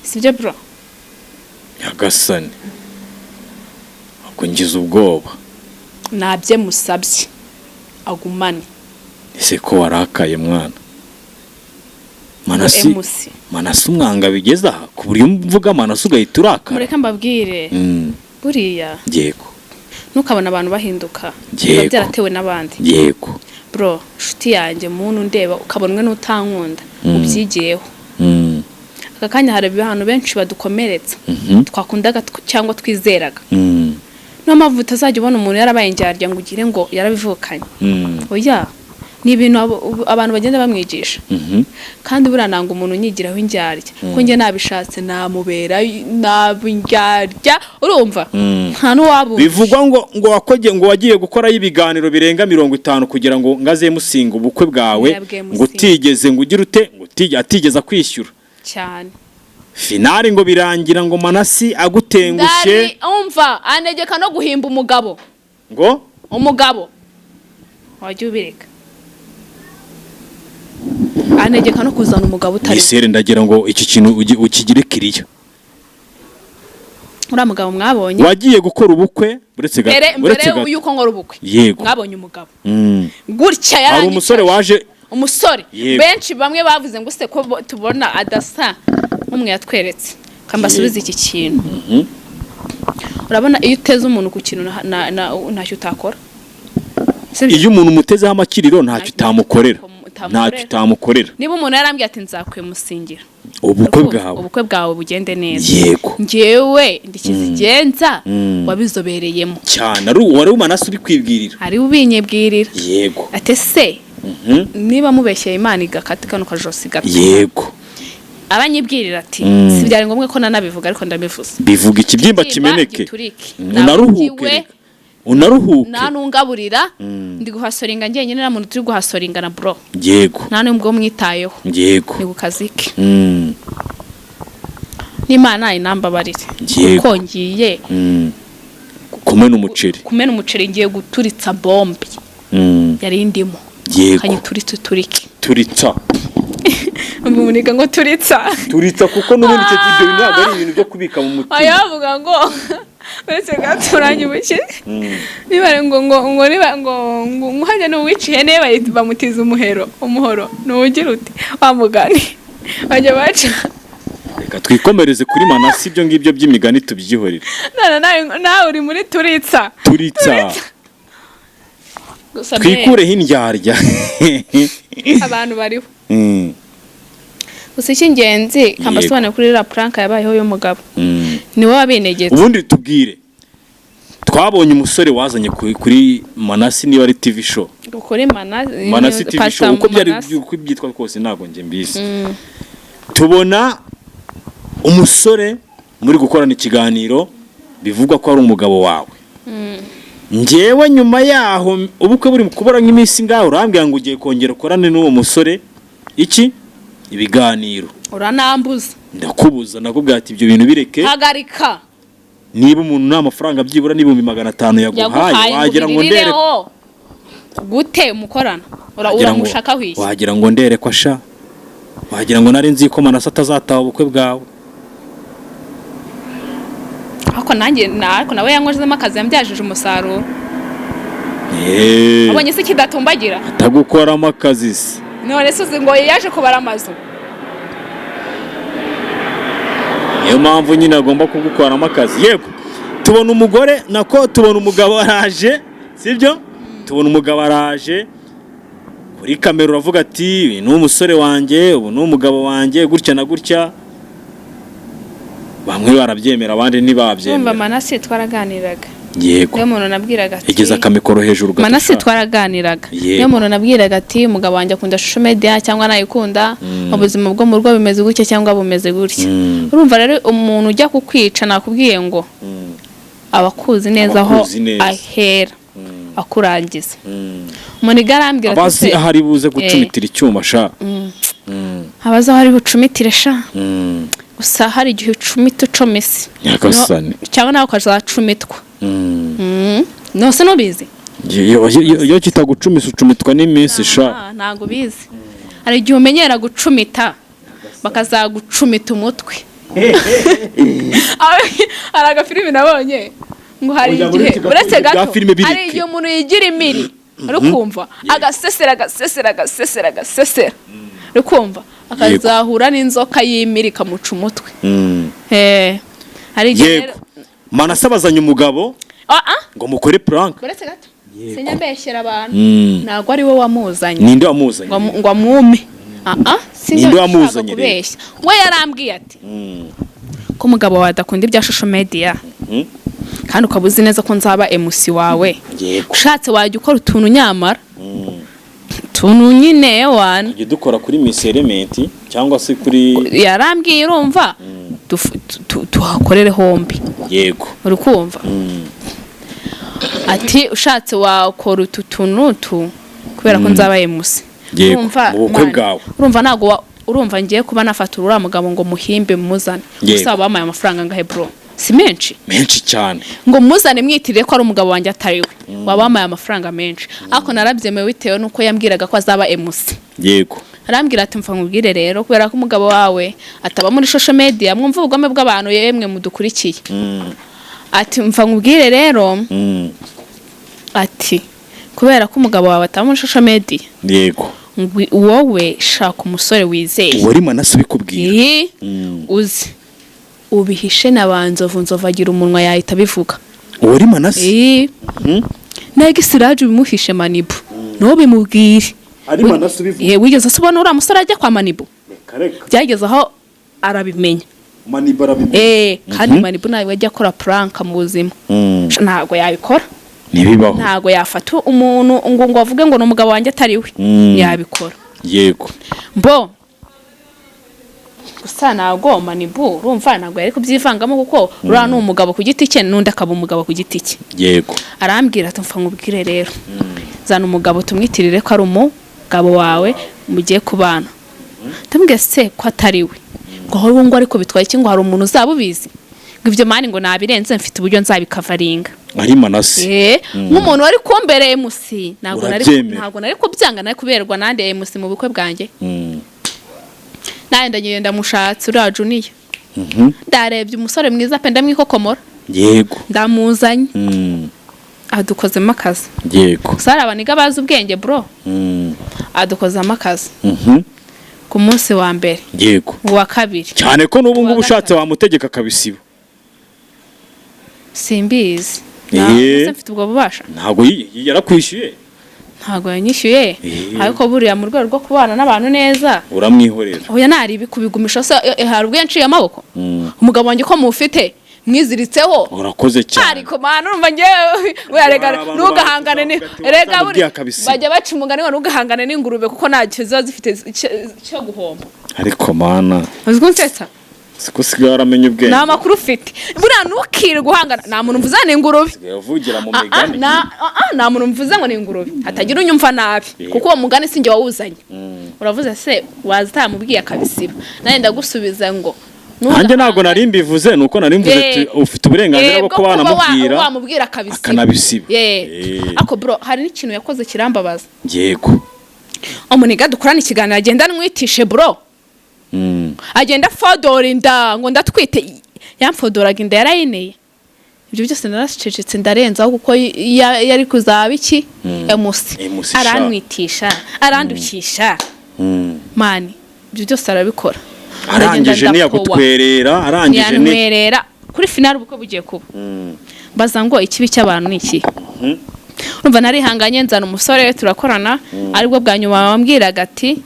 sibyo bro? Nyagasani, ubwo ngize ubwoba. Ntabyo musabye, agumane. Ese ko warakaye mwana Manasi? Emusi. Manasi umwanga bigeze aha ku buryo mvuga Manasi ugahita urakara? Mureke mbabwire. Buriya ntukabona abantu bahinduka, biba byaratewe n'abandi. Bro, nshuti yanjye, muntu ndeba ukabonwe n'utankunda, ubyigiyeho. Aka kanya hari abantu benshi badukomeretsa twakundaga cyangwa twizeraga. Niyo mpamvu utazajya ubona umuntu yarabaye indyarya ngo ugire ngo yarabivukanye. Oya, ni ibintu abantu bagenda bamwigisha. Kandi buriya nanga umuntu unyigiraho indyarya, ko njye nabishatse namubera naba indyarya, urumva? Nta n'uwabumva. Bivugwa ngo wakoge ngo wagiye gukorayo ibiganiro birenga 50 kugira ngo ngaze musinga ubukwe bwawe. Yabwiye Ngo Musinga. utigeze ngo ugire ute, ngo atigeze akwishyura. Cyane. Finale ngo birangira ngo Manasi agutengushye. Ndari umva, anegeka no guhimba umugabo. Ngo? Umugabo wajya ubireka, anegeka no kuzana umugabo utari we. Misere, ndagira ngo iki kintu ukigire kiriya. Uriya mugabo mwabonye Wagiye gukora ubukwe, uretse gato, mbere mbere uretse gato. y'uko nkora ubukwe, mwabonye umugabo gutya. Hari Yarangiye umusore waje. Umusore. Benshi bamwe bavuze ngo se ko tubona adasa nk'umwe yatweretse? Kambasubize iki kintu. Urabona iyo uteze umuntu ku kintu ntacyo utakora. Sibyo? Iyo umuntu umutezeho amakiriro ntacyo utamukorera. Utamukorera. Ntacyo utamukorera. Niba umuntu yarambwiye ati nzakwemusingira ubukwe Urumva? bwawe, ubukwe bwawe bugende neza, njyewe ndikizigenza wabizobereyemo. Cyane, ari wari umanasi uri kwibwirira. Ari ubinyibwirira. Ati se niba mubeshyeye Imana igakata kano kajosi gato. Abanyibwirira ati si byari ngombwa ko nanabivuga, ariko ndabivuze. Bivuga ikibyimba Ikibyimba kimeneke. giturike. Unaruhuke. Nabugiwe. Reka unaruhuke. Nta nungaburira, ndi guhasoringa njyenyine, nta muntu turi guhasoringa na bro. Nta n'ubwo mwitayeho. Ni ku kazi ke. N'Imana inambabarire kuko ngiye Kumena umuceri. Kumena umuceri, ngiye guturitsa bombe yari indimo. Kanyituritse uturike. Turitsa. Umuniga ngo turitsa. Turitsa, kuko n'ubundi icyo ibyo bintu ntabwo ari ibintu byo kubika mu mutima. Aya bavuga ngo uretse gato uranyibukije, niba ari ngo niba ngo hajya n'uwica ihene bamutiza umuhero, umuhoro nuwugira ute wa mugani bajya baca. Reka twikomereze kuri Manasi, ibyo ngibyo by'imigani tubyihorere. None nawe uri muri turitsa. Turitsa. Gusa Twikureho indyarya. Abantu bariho. Gusa icy'ingenzi kambasobanure kuri iriya prank yabayeho y'umugabo, niwe wabinegetse. Ubundi tubwire, twabonye umusore wazanye kuri Manasi, niba ari TV show. Kuri Manasi TV Pastor show, uko byari Manasi. uko byitwa kose ntabwo njye mbizi. Tubona umusore muri gukorana ikiganiro, bivugwa ko ari umugabo wawe. Njyewe nyuma yaho, ubukwe buri kubura nk'iminsi ngaho, urambwira ngo ugiye kongera ukorane n'uwo musore iki ibiganiro. Uranambuza. Ndakubuza, nakubwira ati ibyo bintu bireke. Hagarika. Niba umuntu nta mafaranga byibura n'500,000 yaguhaye, yaguhaye wagira ngo ndere ubiririreho gute mukorana? Wagira ngo- Uramushakaho iki? Wagira ngo ndere ko asha, wagira ngo nari nzi ko Manase atazataha ubukwe bwawe. Ariko nanjye ariko nawe yanywejemo akazi, yambyajije umusaruro. Abonye se kidatumbagira? Atagukoramo akazi se? None se uzi ngo yaje kubara amazu? Niyo mpamvu nyine agomba kugukoramo akazi. Yego, tubona umugore, nako tubona umugabo araje, sibyo? Tubona umugabo araje kuri kamera, uravuga ati uyu ni umusore wanjye, ubu ni umugabo wanjye, gutya na gutya. Bamwe barabyemera, abandi Urumva, ntibabyemera. Manase twaraganiraga. Yego. Niyo muntu nabwiraga ati Igeza akamikoro hejuru gato. Manase Sha. twaraganiraga. Yego. Niyo muntu nabwiraga ati umugabo wanjye akunda social media cyangwa nayikunda, ubuzima bwo mu rugo bimeze gutya cyangwa bumeze gutya. Urumva rero, umuntu ujya kukwica, nakubwiye ngo aba akuzi neza aho Aba akuzi neza. ahera akurangiza. Umuntu arambwira ati Abazi se aho ari buze gucumitira icyuma sha. Abazi aho ari bucumitire sha. Gusa hari igihe ucumita ucomese. Nyagasani. Cyangwa nawe ukazacumitwa. Nose nubizi? Iyo kitagucumisa ucumitwa n'iminsi sha. Ah, ntabwo ubizi. Hari igihe umenyera gucumita bakazagucumita umutwe. Hari agafilimi nabonye ngo hari Oya, igihe uretse gato, uretse ibyo bya gato filime bireke. hari igihe umuntu yigira imiri, uri kumva, agasesera, agasesera, agasesera, agasesera, uri kumva, akazahura n'inzoka y'imiri ikamuca umutwe. Hari igihe Yego. rero- Manase abazanye umugabo Ah, ah, ngo mukore prank. Uretse gato, sinyambeshyera abantu. Ntabwo ari we wamuzanye. Ninde wamuzanye? Ngo amume. Ah, sinzi. Ninde Ushaka wamuzanye rero? kubeshya. We yarambwiye ati ko umugabo wawe adakunda ibya social media, kandi ukaba uzi neza ko nzaba MC wawe, ushatse wajya ukora utuntu, nyamara utuntu nyine wana. Tujya dukora kuri Miss Element cyangwa se kuri Yarambwiye, urumva, tuhakorere hombi. Uri kumva? Ati ushatse wakora utu tuntu n'utu kubera ko nzaba MC. Yego, Urumva, mu bukwe man, bwawe. Urumva ntabwo urumva ngiye kuba nafata uriya mugabo ngo muhimbe muzane? Gusa bampaye amafaranga angahe, bro? Si menshi? Menshi cyane. Ngo muzane mwitirire ko ari umugabo wanjye atari we, waba wampaye amafaranga menshi, ariko narabyemewe bitewe n'uko yambwiraga ko azaba MC. Arambwira ati mfa nkubwire rero, kubera ko umugabo wawe ataba muri social media, mwumva ubugome bw'abantu yemwe mudukurikiye. Ati mfa nkubwire rero, ati kubera ko umugabo wawe ataba muri social media, wowe shaka umusore wizeye. Uwo ari Manase ubikubwira? Ii, uzi ubihishe na ba Nzovu. Nzovu agira umunwa, yahita abivuga. Uwo ari Manase? Ii. Na Gisiraje ubimuhishe, Manibu niwo bimubwire. Ari Manase ubivuga? Ye, wigeze se ubona uriya musore ajya kwa Manibu? Reka reka. Byageze aho arabimenya. Manibu arabimenya. Eh, kandi Manibu nawe ajya akora prank mu buzima. Ntabwo yabikora. Ntibibaho. Ntabwo yafata umuntu ngo avuge ngo ni umugabo wanjye atari we. Yabikora. Mbo gusa ntabwo Manibu, urumva, ntabwo yari kubyivangamo, kuko uriya ni umugabo ku giti cye n'undi akaba umugabo ku giti cye. Arambwira ati mfa nkubwire rero, zana umugabo tumwitirire ko ari umugabo wawe mugiye kubana. Ndamubwira se ko atari we, ngo aho ngo ariko bitwaye iki, ngo hari umuntu uzaba ubizi, ngo ibyo man ngo nabirenze, mfite uburyo nzabikavaringa. Ari Manase. Eh, nk'umuntu wari kumbereye MC, ntabwo nari Urabyemera. ntabwo nari kubyanga, nari kuberwa nande MC mu bukwe bwanjye? Nanjye ndagenda ndamushatse uriya Junior. Ndarebye umusore mwiza pe, ndamwikokomora. Ndamuzanye. Adukozemo akazi. Gusa hari abaniga bazi ubwenge, bro. Adukozamo akazi ku munsi wa mbere, uwa kabiri, Cyane ko n'ubu ngubu Uwa ushatse wamutegeka akabisiba. Simbizi. Eh. Ntabwo mfite ubwo bubasha. Ntabwo yarakwishyuye. Ntabwo yanyishyuye. Ariko buriya mu rwego rwo kubana n'abantu neza, Uramwihorera. Oya, naribi kubigumisha se, hari ubwo yanciye amaboko. Umugabo wanjye ko mufite mwiziritseho. Urakoze cyane. Ariko mana, urumva ngewe we, rega Hari abantu ntugahangane ni bavuga ati, rega "Wazamubwiye akabisiba." Bajya baca umugani ngo ntugahangane n'ingurube kuko ntacyo ziba zifite cyo guhomba. Ariko mana. Uzi ko unsetsa? Siko usigaye waramenya ubwenge. Nta makuru ufite buriya, ntukire guhangana. Nta muntu mvuze ni ingurube. Usigaye uvugira mu migani. Nta muntu mvuze ngo ni ingurube, hatagira unyumva nabi, kuko uwo mugani si njye wawuzanye. Uravuze se wazitamubwiye akabisiba, nanjye ndagusubiza ngo Nanjye ntabwo nari mbivuze, ni uko nari mvuze ati ufite uburenganzira bwo kuba wanamubwira wamubwira akabisiba. Akanabisiba. Ako bro, hari n'ikintu yakoze kirambabaza. Umuniga dukorana ikiganiro agenda anwitishe, bro. Agenda afodora inda ngo ndatwite. Yamfodoraga inda yarayineye. Ibyo byose naracecetse, ndarenzaho, kuko yari kuzaba iki, emusi. Emusi sha. Arantwitisha, arandukisha. Man, ibyo byose arabikora. Arangije Ndagenda ndapowa. ntiyagutwerera, arangije ni Ntiyantwerera. Kuri finale ubukwe bugiye kuba, baza ngo ikibi cy'abantu ni iki? Urumva narihanganye, nzana umusore turakorana, aribwo bwa nyuma bambwiraga ati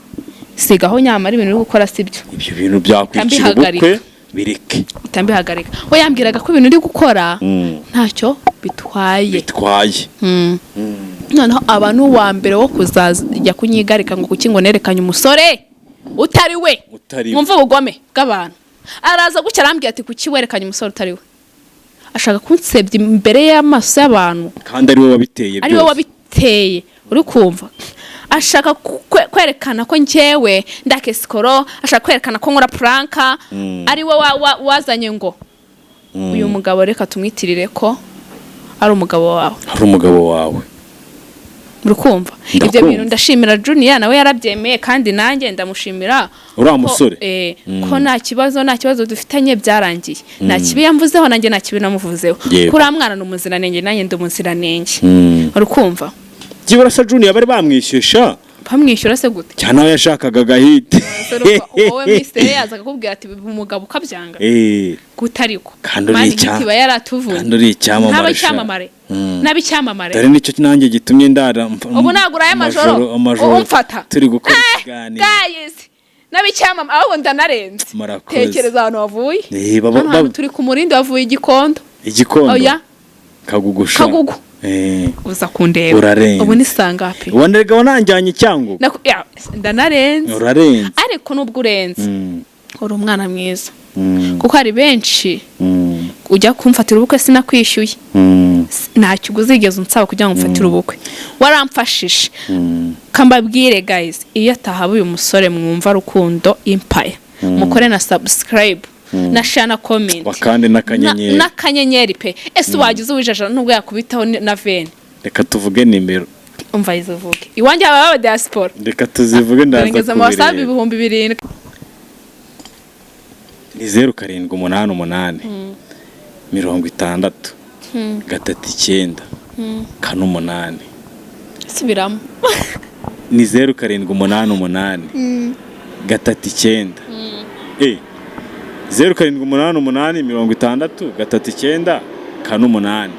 sigaho, nyamara ibintu uri gukora sibyo. Ibyo bintu byakwicira Mbihagarika. ubukwe, bireke. Mpita mbihagarika. We yambwiraga ko ibintu uri gukora ntacyo bitwaye. Bitwaye. Noneho aba n'uwa mbere wo kuzajya kunyigarika ngo kuki ngo nerekanye umusore utari we. Utari we. Mwumva ubugome bw'abantu. Araza gutya arambwira ati kuki werekanye umusore utari we? Ashaka kunsebya imbere y'amaso y'abantu. Kandi ari we wabiteye Ari we byose. wabiteye. Uri kumva ashaka kwerekana ko njyewe ndakesikoro, ashaka kwerekana ko nkora prank. Ari we wazanye ngo uyu mugabo reka tumwitirire ko ari umugabo wawe. Ari umugabo wawe. Uri kumva ibyo Ndakumva. bintu? Ndashimira Junior, nawe yarabyemeye, kandi nanjye ndamushimira Uriya musore? Ko nta kibazo, nta kibazo dufitanye, byarangiye. Nta kibi yamvuzeho, nanjye nta kibi namuvuzeho. Kuri mwana ni umuziranenge, nanjye ndi umuziranenge. Uri kumva? Byibura se Junior bari bamwishyusha? Bamwishyura se gute? Cyane aho yashakaga agahite. Wowe misere yaza akakubwira ati umugabo ukabyanga? Gute ariko? Kandi uri Man, hit iba yaratuvuye. Kandi uri icyamamare Ntaba sha. icyamamare. Naba icyamamare. Dore nicyo nanjye gitumye ndara Ubu ntabwo uraye amajoro amajoro umfata. turi gukora ikiganiro. Guys, naba icyamamare, ahubwo ndanarenze. Murakoze. Tekereza ahantu wavuye. Hano hantu turi ku Murindi, wavuye Igikondo. Igikondo. Oya. Kagugu sha. Kagugu. Uza kundeba. Urarenze. Ubu ni sangapi? Wanderega wananjyanye Cyangugu. Ya, ndanarenze. Urarenze. Ariko nubwo urenze, uri umwana mwiza, kuko hari benshi ujya kumfatira ubukwe sinakwishyuye. Ntacyo uzigeze unsaba kugira ngo umfatire ubukwe, waramfashije. Kambabwire guys, iyo atahaba uyu musore mwumva Rukundo Empire, mukore na subscribe na share na comment. Wakande n'akanyenyeri. N'akanyenyeri pe. Ese wagize uwijaja nubwo yakubitaho na veni? Reka tuvuge nimero. Umva, izivuge iwanjye haba aba diaspora. Reka tuzivuge, ndaza Ngeze mu wasabi kubireba. 7000. Ni 0788 60 39 48. Subiramo. Ni 0788 39, 0788 60 39 48.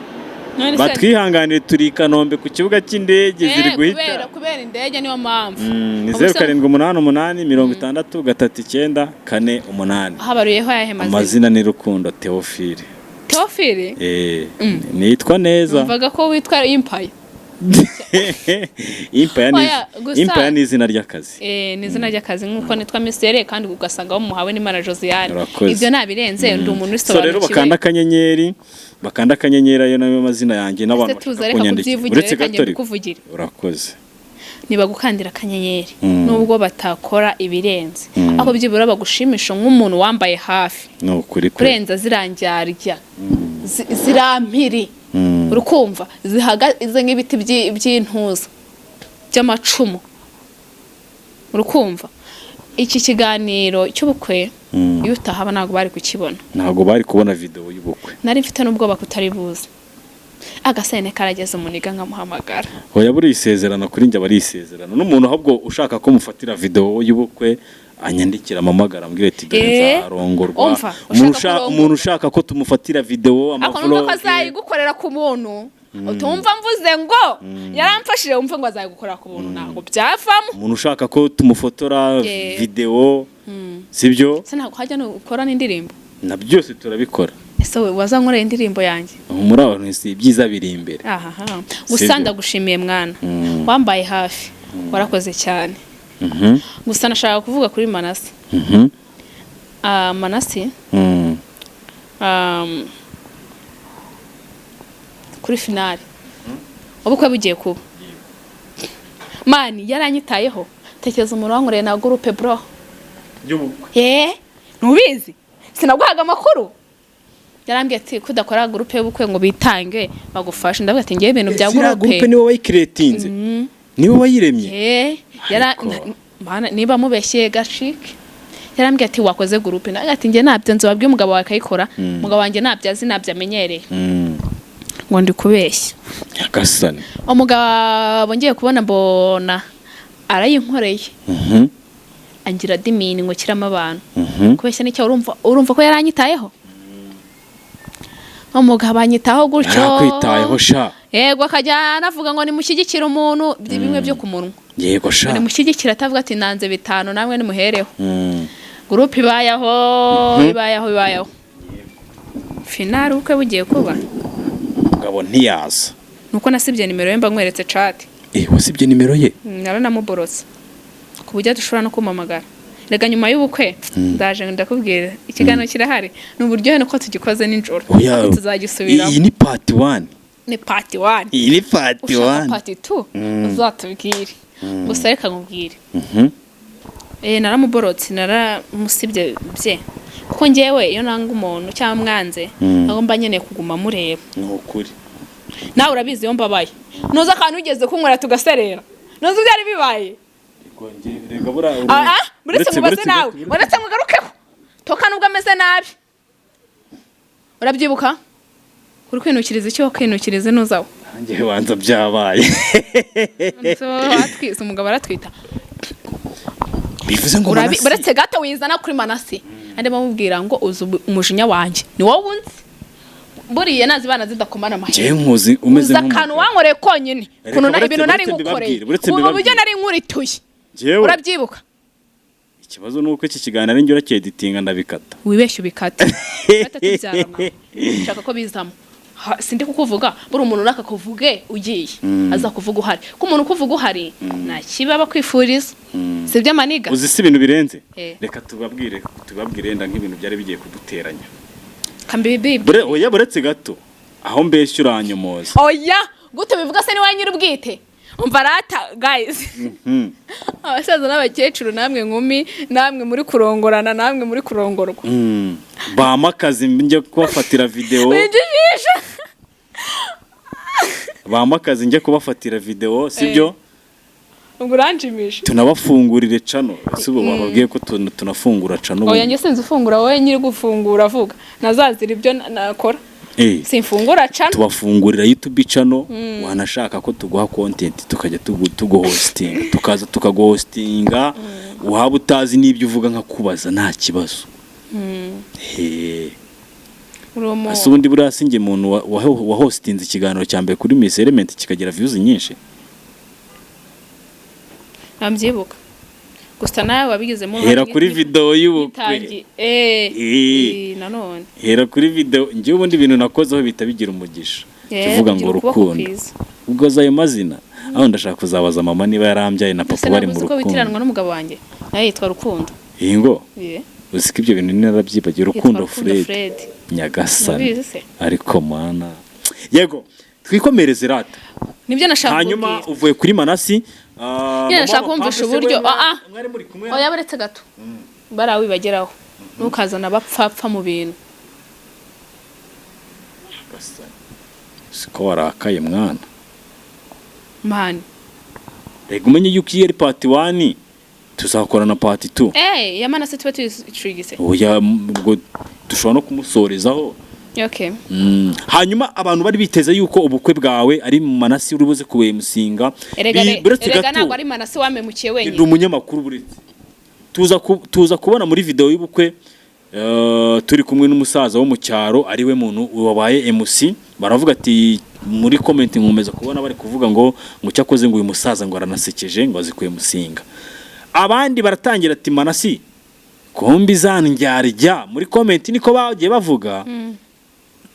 None se- Batwihanganire, turi i Kanombe ku kibuga cy'indege, ziri guhita. Kubera indege niyo mpamvu. Ni Ubu zeru se- 788 60 39 48. Habaruyeho ayahe mazina? Amazina ni Rukundo Theophile. Theophile. Nitwa neza. Numvaga ko witwa Empire. Impaya ni Oya, gusa- Impaya ni izina ry'akazi. Ni izina ry'akazi, nk'uko nitwa Misere kandi ugasanga bamuhawe n'Imana Josiane. Urakoze. Ibyo nabirenze, ndi umuntu So rero usobanukiwe. bakanda akanyenyeri, bakanda akanyenyeri, ayo nayo mazina yanjye n'abantu Ese tuza, bashaka reka kunyandikira. kubyivugira, Uretse reka gato ariko. mbikuvugire. Urakoze. Nibagukandira akanyenyeri, nubwo batakora ibirenze, aho byibura bagushimisha nk'umuntu wambaye hafi. Ni ukuri pe. Kurenza zirangyarya, zirampiri, urukumva zihagaze nk'ibiti by'intuza by'amacumu. Urukumva iki kiganiro cy'ubukwe, iyo utahaba ntabwo bari kukibona. Ntabwo bari kubona video y'ubukwe. Nari mfite n'ubwoba kutari buze, agasene karageze, umuniga nkamuhamagara. Hoya, buriya isezerano kuri njye aba ari isezerano n'umuntu. Ahubwo ushaka ko mufatira video y'ubukwe anyandikira, amamagara, ambwira ati dore nzarongorwa. Umva, Umuntu ushaka kurongorwa. umuntu ushaka ko tumufatira video, Ako numva ko amavlog. azayigukorera ku muntu. Utumva mvuze ngo yaramfashije, wumve ngo azayigukorera ku buntu, ntabwo byavamo. Umuntu ushaka ko tumufotora videwo, sibyo? Se ntabwo hajya ukora n'indirimbo? Na byose turabikora. Ese wowe wazankoreye indirimbo yanjye? Muri abantu si ibyiza biri imbere. Ahaha, gusa Sibyo. ndagushimiye mwana, wambaye hafi, warakoze cyane. Gusa nashaka kuvuga kuri Manase. Ah, Manase, kuri finale ubukwe bugiye kuba, man, yaranyitayeho. Tekereza umuntu wankoreye na groupe, bro. Y'ubukwe? Ye, ntubizi? Sinaguhaga amakuru? Yarambwiye ati kudakora groupe y'ubukwe ngo bitange bagufashe. Ndavuga ati ngewe ibintu bya Ziriya groupe. Groupe niwe wayicreatinze, niwe wayiremye? Eh, yara Ariko- Mana, niba mubeshye gashike. Yarambwiye ati wakoze groupe, ndavuga ati njye ntabyo nzi, wabwiye umugabo wawe akayikora. Umugabo wanjye ntabyo azi, ntabyo amenyereye. Ngo ndi kubeshya? Nyagasani. Umugabo ngiye kubona mbona arayinkoreye, angira admin ngo kiramo abantu. Kubeshya nicyo? Urumva ko yaranyitayeho, umugabo anyitaho gutyo. Yarakwitayeho sha. Yego, akajya anavuga ngo nimushyigikire umuntu, bimwe byo ku munwa. Yego sha. Nimushyigikire, atavuga ati nanze bitanu, namwe nimuhereho. Groupe ibayeho, ibayeho, ibayeho, finale ubukwe bugiye kuba. Umugabo ntiyaza. Nuko nasibye nimero ye, mba nkweretse chat. Eh, wasibye nimero ye? Naranamuborotse ku buryo adashobora no kumpamagara. Rega nyuma y'ubukwe ndaje ndakubwira, ikiganiro kirahari, ni uburyohe nuko tugikoze nijoro. Oya, ariko tuzagisubiramo. Iyi ni part 1. Ni part 1. Iyi ni part Ushaka 1. part 2 uzatubwire. Gusa reka nkubwire, naramuborotse, naramusibye bye, kuko njyewe iyo nanga umuntu cyangwa mwanze, ntabwo mba nkeneye kuguma mureba. Ni ukuri. Nawe urabizi, iyo mbabaye nuza akantu ugeze kunywera tugaserera, nuza byari bibaye. Ah, ah, buretse mubaze nawe, uretse mugarukeho toka nubwo ameze nabi. Urabyibuka uri kwinukiriza icyo wakwinukiriza nuzawe. Nanjye banza byabaye. Atwise umugabo aratwita. Bivuze ngo Manasi- Buretse gato, wizana kuri Manasi, andimo amubwira ngo uzi umujinya wanjye ni wowe unzi, buriya nazibana zidakomana amahirwe. Njyewe nkuzi umeze Uzi akantu nk'umugabo. wankoreye konyine, Reka ukuntu ibintu nari buretse ngukoreye, mbibabwire, buretse ubu buryo mbibabwire. nari nkurituye. Njyewe Urabyibuka? Ikibazo ni uko iki kiganiro ari njye uracyeditinga, ndabikata. Wibeshye ubikate, tubyarana nshaka ko bizamo. Sindi kukuvuga, buri umuntu runaka kuvuge ugiye aza kuvuga uhari, ko umuntu ukuvuga uhari nta kibi aba akwifuriza, si byo maniga? Uzi si ibintu birenze? Eh. Reka tubabwire wenda nk'ibintu byari bigiye kuduteranya. Kambibi. Oya, buretse gato, aho mbeshya uranyomoza. Oya, gute bivuga se? Ni wowe nyir'ubwite. Umva rata guys, abasaza n'abakecuru, namwe nkumi, namwe muri kurongorana, namwe muri kurongorwa. Bampa akazi njye kubafatira videwo. Winjijisha. Bampa akazi njye kubafatira videwo, sibyo? Ubwo uranjimisha. Tunabafungurire channel. Ese ubu bababwiye ko tunafungura channel? Oya, njye sinzi ufungura, wowe nyiri gufungura avuga nazazira ibyo nakora. Simfungura channel. Tubafungurira YouTube channel, wanashaka ko tuguha content tukajya tuguhostinga, tukaza tukaguhostinga, waba utazi n'ibyo uvuga nkakubaza, nta kibazo. Uri umu Ese ubundi buriya si njye muntu wahostinze ikiganiro cya mbere kuri Miss Element kikagira views nyinshi? Ntabyibuka, gusa nawe wabigizemo Hera uruhare. kuri video y'ubukwe. Nanone. Hera kuri video. Njyewe ubundi ibintu nakozeho bihita bigira umugisha. Tuvuga ngo Bigira ukuboko urukundo. kwiza. Ubwo ayo mazina aho ndashaka kuzabaza mama niba yarambyaye na papa Ese bari ntabwo mu uzi ko rukundo. witiranwa n'umugabo wanjye? Nawe yitwa Rukundo. Iyi ngo uzi ko ibyo bintu narabyibagiwe. Yitwa Rukundo Rukundo Fred. Fred. Nyagasani. Urabizi se? Ariko mana, yego, twikomereze rata. Nibyo nashaka Hanyuma kukubwira. uvuye kuri Manasi, Nyine mama nashaka wa kumvisha Pampe se uburyo- we Ah, ah. mwari muri kumwe? Oya, buretse gato, bariya wibageraho, ntukazana abapfapfa mu bintu. Nyagasani. Siko warakaye mwana? Man. Rega umenye yuko iyo ari part 1, tuzakora na part 2. Eh, ya Manase tuba tuyicurigise. Oya, ubwo dushobora no kumusorezaho. Okay. Hanyuma abantu bari biteze yuko ubukwe bwawe ari mu Manasi uri buze kubemusinga. Erega Buretse erega gato. ntabwo ari Manase wamemukiye Ndi wenyine. umunyamakuru, buretse tuza kubona muri video y'ubukwe. Turi kumwe n'umusaza wo mu cyaro, ariwe muntu wabaye MC. Baravuga ati muri comment nkomeza kubona bari kuvuga ngo cyakoze, ngo uyu musaza ngo aranasekeje, ngo azi kwemusinga. Abandi baratangira ati: "Manasi kombi zandyarya." Muri comment niko bagiye bavuga.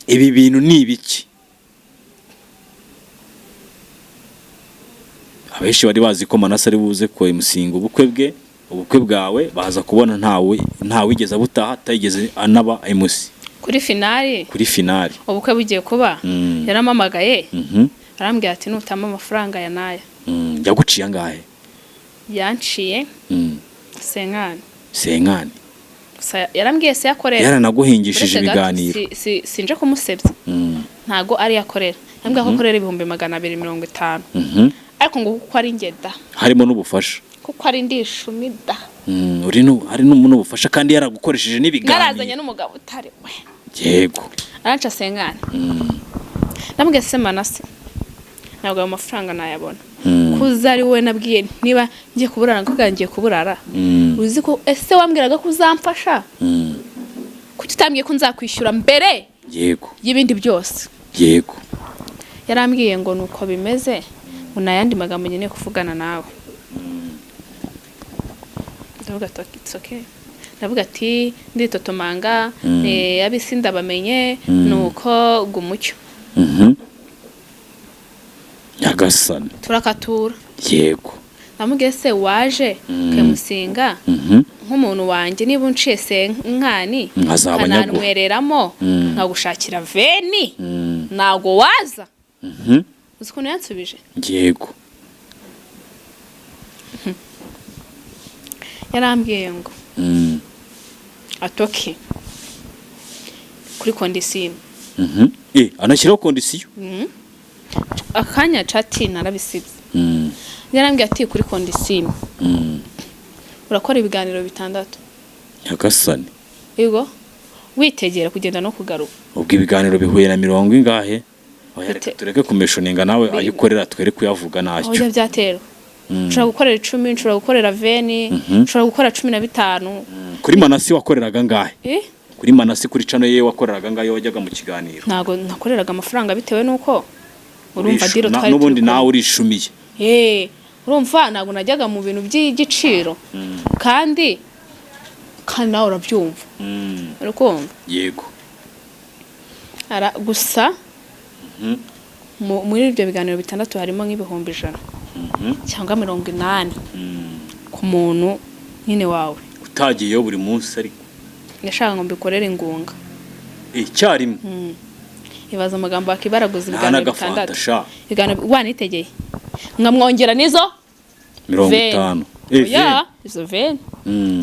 Ibi bintu ni ibiki? Abenshi bari bazi ko Manasi ari buze kwemusinga ubukwe bwe, ubukwe bwawe, baza kubona ntawigeze abutaha, atayigeze anaba MC. Kuri finale. Kuri finale. Ubukwe bugiye kuba, yaramamagaye, arambwira ati: "Nutama amafaranga ya naya." Yaguciye angahe? Yanciye 50. 50. Gusa yarambwiye se yakorera. Yaranaguhingishije Uretse gato, ibiganiro. Sinje kumusebya. Ntago ari yakorera, yambwiye ko akorera 250,000, ariko ngo kuko ari njye da. Harimo n'ubufasha. Kuko ari ndishumi da. Uri hari n'ubufasha kandi yaragukoresheje narazanye n'ibiganiro. N'umugabo utari we. Aranca 50. Ndamubwiye: "Se Manase, ntabwo ayo mafaranga nayabona." Kuza ari wowe nabwiye niba ngiye kuburara, ngo ngiye kuburara. Uzi ko ese wambwiraga ko uzamfasha? Kuki utambwiye ko nzakwishyura mbere y'ibindi byose? Yarambwiye ngo nuko bimeze, ngo nta yandi magambo nkeneye kuvugana nawe. Ndavuga ati: "It's okay." Ndavuga ati: "Nditotomanga, ab'isi ndabamenye, nuko gumucyo." Nyagasani. Turakatura. Ndamubwiye: "Se waje kemusinga nk'umuntu wanjye, niba unciye 50, Nkazaba nyaguha. ukananywereramo, nkagushakira 20, ntabwo waza?" Uzi ukuntu yansubije? Yego. Yarambwiye ngo atoke kuri condition. Anashyiraho condition. Akanya chat narabisibye. Yarambwiye ati: "Kuri condition, urakora ibiganiro bitandatu." Nyagasani. Yego, witegera kugenda no kugaruka. Ubwo ibiganiro bihuye na mirongo ingahe? Oya, reka tureke kumeshoninga nawe ayo ukorera, twere kuyavuga ntacyo. Aho byaterwa, nshobora gukorera 10, nshobora gukorera 20, nshobora gukora 15. Kuri Manasi wakoreraga angahe? Eh? Kuri Manasi, kuri channel ye wakoreraga angahe wajyaga mu kiganiro? Ntabwo nakoreraga amafaranga, bitewe n'uko urumva deal twari n'ubundi turi nawe kumwe. Urishumiye. Urumva ntabwo najyaga mu bintu by'igiciro, kandi nawe urabyumva, uri kumva? Yego. Gusa muri ibyo biganiro bitandatu harimo nk'ibihumbi 100 cyangwa 80 ku muntu nyine wawe. Utagiyeyo buri munsi ariko. Yashaka ngo mbikorere ingunga. Icyarimwe. Ibaza amagambo wakibaraguza Nta ibiganiro n'agafanta bitandatu. Sha. Ibiganiro wanitegeye, nkamwongera n'izo mirongo 20. itanu. Oya, izo 20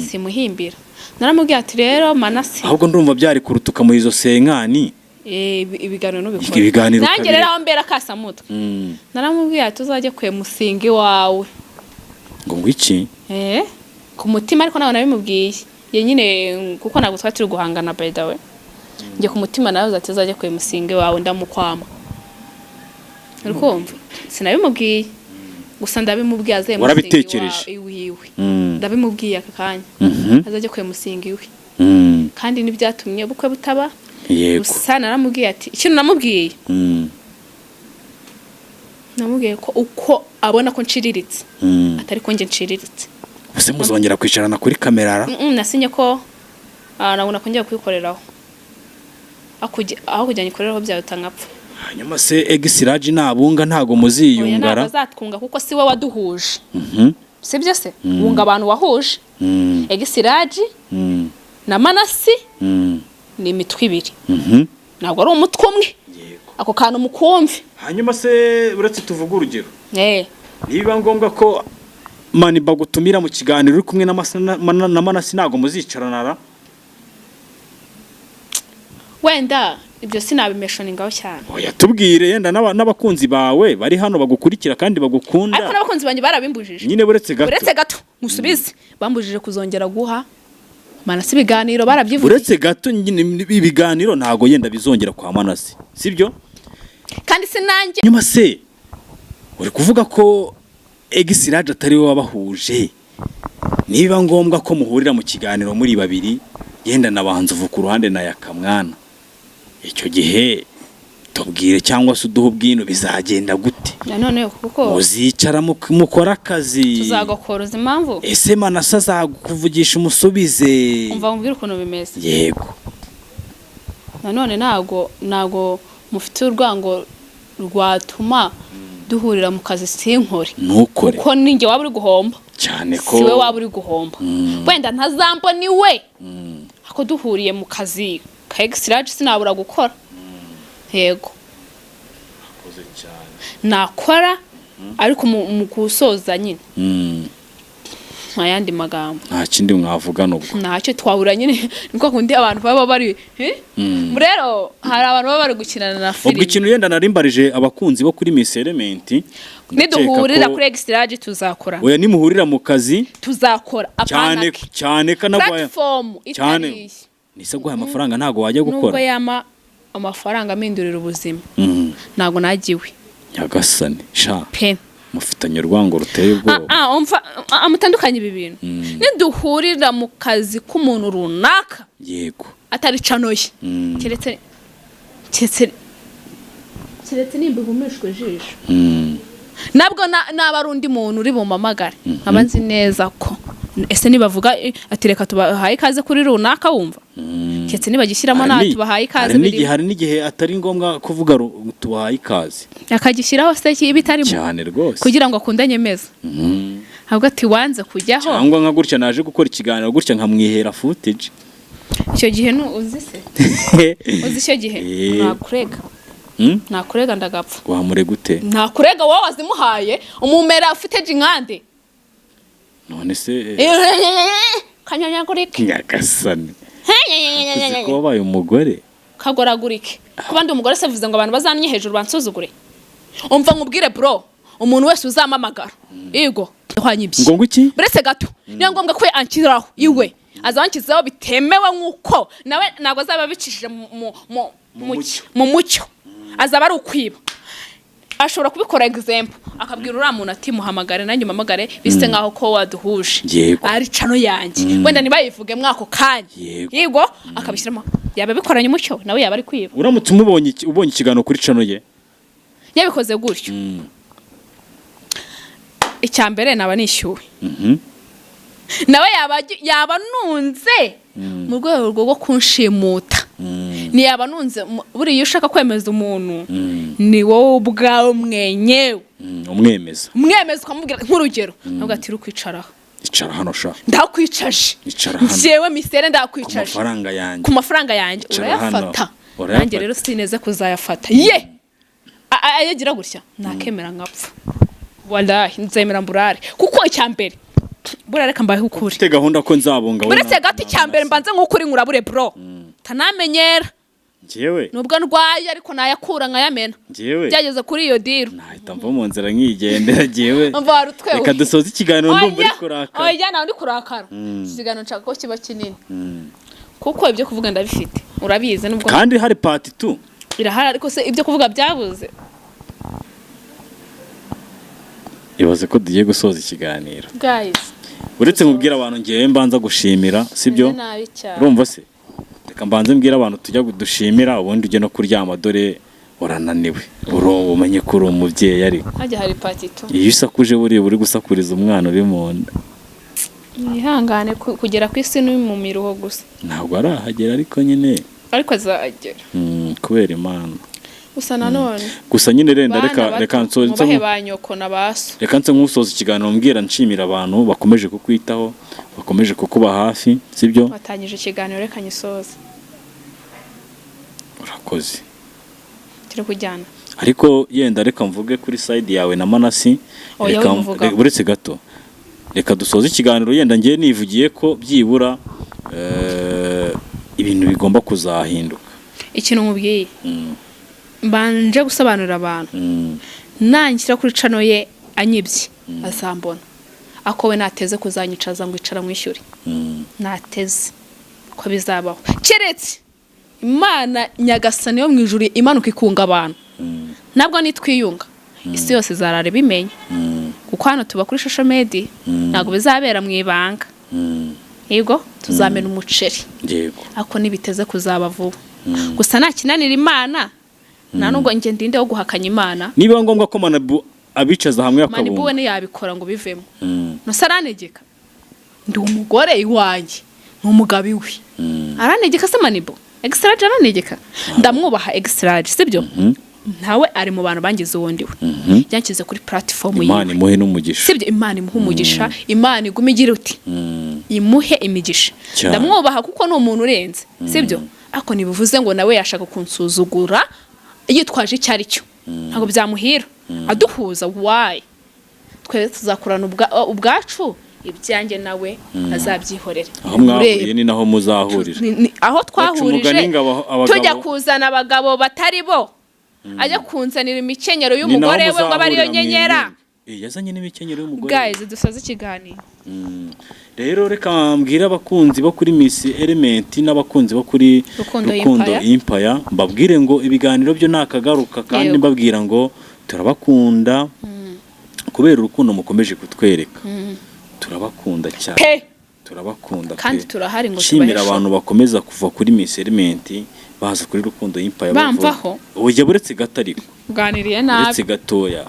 simuhimbira. Naramubwiye ati: "Rero Manasi," Ahubwo ndumva byari kuruta ukamuha izo 50. Ibiganiro nubikora. Ibiganiro Nanjye ukabireka. rero aho mbera kasamutwe, naramubwiye ati: "Uzajye kwemusinga iwawe." Ngo iki? Ku mutima, ariko ntabwo nabimubwiye ye nyine, kuko ntabwo twari turi guhangana, by the way. Njye ku mutima nawe ati: "Uzajye kwemusinga iwawe." Ndamukwama, uri kumva? Sinabimubwiye, gusa ndabimubwiye aze Warabitekereje? iwiwe. Ndabimubwiye aka kanya, azajye kwemusinga iwe. Kandi ntibyatumye ubukwe butaba. Gusa naramubwiye ati, ikintu namubwiye, namubwiye ko uko abona ko nciriritse, atari ko njye nciriritse. Ese muzongera kwicarana kuri kamera ra? Nasinye ko ntabwo nakongera kuyikoreraho. Aho kugira ngo ikoreraho byaruta nkapfa. Hanyuma se Egisiraji nabunga, ntago Oya, ntabwo muziyungara? azatwunga, kuko si we waduhuje. Sibyo se? Wunga abantu wahuje. Egisiraji na Manasi ni imitwe ibiri, ntabwo ari umutwe umwe. Ako kantu mukumve. Hanyuma se uretse tuvuge urugero, niba ngombwa ko mani bagutumira mu kiganiro uri kumwe na Manasi, ntabwo muzicarana ra? Wenda ibyo sinabimeshoningaho cyane. Oya, tubwire yenda n'abakunzi bawe bari hano bagukurikira kandi bagukunda. Ariko n'abakunzi banjye barabimbujije. Nyine buretse gato. Uretse gato musubize, bambujije kuzongera guha Manasi ibiganiro, barabyivugiye. Uretse gato nyine, ibiganiro ntago yenda bizongera kwa Manasi, sibyo? Kandi si nanjye. Nyuma se uri kuvuga ko Egisiraje atari we wabahuje, niba ngombwa ko muhurira mu kiganiro muri babiri, Yenda na ba Nzovu ku ruhande na Yakamwana. Icyo gihe tubwire cyangwa se uduhe ubwino, bizagenda gute? Nanone kuko Muzicara mukore akazi? Tuzagakora. Uzi impamvu? Ese Manase azakuvugisha umusubize? Umva mubwire ukuntu bimeze. Yego. Nanone ntago mufite urwango rwatuma duhurira mu kazi sinkore. Ntukore. Kuko ninjye waba uri guhomba. Cyane ko Si we waba uri guhomba. Wenda ntazambona iwe, ako duhuriye mu kazi ka egisiraje sinabura gukora, yego. Nakora, ariko mu gusoza nyine, nta yandi magambo. Nta kindi mwavugana ubwo? Ntacyo twahura nyine, ni kwa kundi abantu baba bari, eh? Rero hari abantu baba bari gukinana na Ubwo filime. ikintu yenda narimbarije abakunzi bo kuri Miss Element, Niduhurira kuri egisiraje tuzakora. Oya, nimuhurira mu kazi. Tuzakora. Cyane. Apana Cyane kanagwaya. platform Cyane. itari. Nise guhaye amafaranga ntago wajya Nubwo gukora? yama amafaranga amindurira ubuzima, ntabwo nagiwe. Nyagasani sha! Pe. Mufitanye urwango ruteye ubwoba. Umva, mutandukanye ibi bintu. Niduhurira mu kazi k'umuntu runaka atari channel ye, keretse nimba ihumishwe ijisho, nabwo naba ari undi muntu uri bumamagare, nkaba nzi neza ko ese nibavuga ati reka tubahaye ikaze kuri runaka, wumva, keretse nibagishyiramo Hari nta tubahaye ikaze hari n'igihe birimo. Hari n'igihe atari ngombwa kuvuga tubahaye ikaze. Akagishyiraho se ibitarimo? Cyane rwose. Kugira ngo akunde anyemeze, ahubwo ati wanze kujyaho. Cyangwa nka gutya naje gukora ikiganiro gutya nkamwihera footage. Icyo gihe nu uzi se, uzi icyo gihe? Nakurega. Nakurega ndagapfa. Wamurega ute? Nakurega wowe wazimuhaye umumera ufite jinkande. None se Kanyanyagurike. Nyagasani, uzi ko wabaye umugore? Kagoragurike. Kuba ndi umugore se bivuze ngo abantu bazannye hejuru bansuzugure? Umva nkubwire bro, umuntu wese uzamamagara yego hwanyibye. Ngo iki? Buretse gato, niyo ngombwa ko anshyiraho iwe, aza anshyizeho bitemewe, nk'uko nawe ntabwo azaba abicishije mucyo. Mu mucyo, azaba ari ukwiba. Ashobora kubikora, example, akabwira uriya muntu ati muhamagare nanjye umpamagare, bise nkaho ko waduhuje ari channel yanjye, wenda ntibayivuge mwako kanya. Yego, akabishyiramo, yaba abikoranye umucyo, nawe yaba ari kwiba. Uramutse umubonye ubonye ikiganiro kuri channel ye? Yabikoze gutyo, icya mbere naba nishyuwe, nawe yaba anunze mu rwego rwo kunshimuta. Ntiyaba anunze buriya iyo ushaka kwemeza umuntu, ni wowe ubwawe mwenyewe Umwemeza. Umwemeza, ukamubwira, nk'urugero ntabwo ati uri kwicaraho. Icara hano sha. Ndakwicaje. Icara hano. Njyewe misere Ku ndakwicaje. mafaranga yanjye. Ku mafaranga yanjye. Icara hano. Urayafata. Urayafata. Nanjye rero sineze kuzayafata ye. Ayagira gutya nakemera nkapfa, wallahi nzemera mburare, kuko icya mbere buriya reka mbahe ukuri. Ufite gahunda ko nzabunga we Uretse gato, icya mbere mbanze nk'ukuri nkurabure bro, tanamenyera. Njyewe? Nubwo ndwaye ariko nayakura nkayamena. Njyewe? Byageze kuri iyo deal. Nahita mva mu nzira nkigendera njyewe. Mva warutwewe. Reka dusoze ikiganiro, ndumva uri Oya, kurakara. oya, nawe ndi kurakara. Iki kiganiro nshaka ko kiba kinini, kuko ibyo kuvuga ndabifite, urabizi nubwo Kandi hari part 2. Irahari, ariko se ibyo kuvuga byabuze? Ibaze ko tugiye gusoza ikiganiro. Guys. Uretse mubwira abantu, ngewe mbanza gushimira, sibyo? Meze nabi cyane. Urumva se, reka mbanze mbwira abantu tujya dushimira, ubundi ujye no kuryama, dore urananiwe. Uri umenye ko uri umubyeyi ariko. Hajya hari part 2. Iyo usakuje buriya uri gusakuriza umwana uri mu nda. Mwihangane, kugera ku isi ni mu miruho gusa. Ntabwo arahagera ariko nyine. Ariko azagera. Kubera Imana. Gusa nanone, Gusa nyine renda bana reka bato, reka nsoze mubahe ba nyoko na ba so. Reka nse nk'usoza ikiganiro mbwira, nshimira abantu bakomeje kukwitaho, bakomeje kukuba hafi, sibyo? Watangije ikiganiro, reka nyisoze. Urakoze. Turi kujyana. Ariko yenda reka mvuge kuri side yawe na Manasi. Oya, Reka wimuvugaho. Uretse gato, reka dusoze ikiganiro, yenda ngiye nivugiye ko byibura ibintu bigomba kuzahinduka. Ikintu nkubwiye, mbanje gusobanurira abantu, nanshyira kuri channel ye anyibye azambona, ako we nateze kuzanyicaza ngo icara mwishyure. Nateze ko bizabaho, keretse Imana Nyagasani yo mu ijuru imanuka ikunga abantu. Nabwo nitwiyunga isi yose izarara ibimenya, kuko hano tuba kuri social media, ntabwo bizabera mu ibanga. Yego, tuzamena umuceri. Yego. Ariko ntibiteze kuzaba vuba. Gusa nta kinanira Imana, nta nubwo njye ndinde wo guhakanya Imana. Niba ngombwa ko Manabu abicaza hamwe Manibu we akabunga. ntiyabikora ngo bivemo. Nose aranegeka? Ndi umugore iwanjye, ni umugabo iwe. Aranegeka se Manibu? Extraje aranegeka? Ndamwubaha Extraje, sibyo? Ntawe ari mu bantu bangize uwo ndiwe, byanshyize kuri platform Imana yiwe. imuhe n'umugisha. Sibyo? Imana imuhe umugisha, Imana igume igira uti imuhe imigisha. Cyane. Ndamwubaha kuko ni umuntu urenze, sibyo? Ariko ntibivuze ngo nawe yashaka kunsuzugura yitwaje icyo ari cyo. Ntabwo byamuhira aduhuza. Why? Twe tuzakurana ubwacu, ibyanjye nawe azabyihorere. Aho mwahuriye ni naho muzahurira. Aho Baca twahurije umugani ngo abagabo- tujya kuzana abagabo batari bo, ajya kunzanira imikenyero Ni naho y'umugore we ngo abe ariyo muzahurira nyenyera. mwebwe. Yazanye n'imikenyero y'umugore. Guys, dusoze ikiganiro. Rero reka mbwire abakunzi bo kuri Miss Element n'abakunzi bo kuri Rukundo Rukundo Empire. Empire, mbabwire ngo ibiganiro byo nakagaruka, kandi mbabwira ngo turabakunda kubera urukundo mukomeje kutwereka. Turabakunda cyane. Pe. Turabakunda Kandi pe. turahari ngo Nshimira tubahe. abantu bakomeza kuva kuri Miss Element baza kuri Rukundo Empire. Bamvaho? Oya, buretse gato ariko. Uganiriye nabi. Uretse gatoya.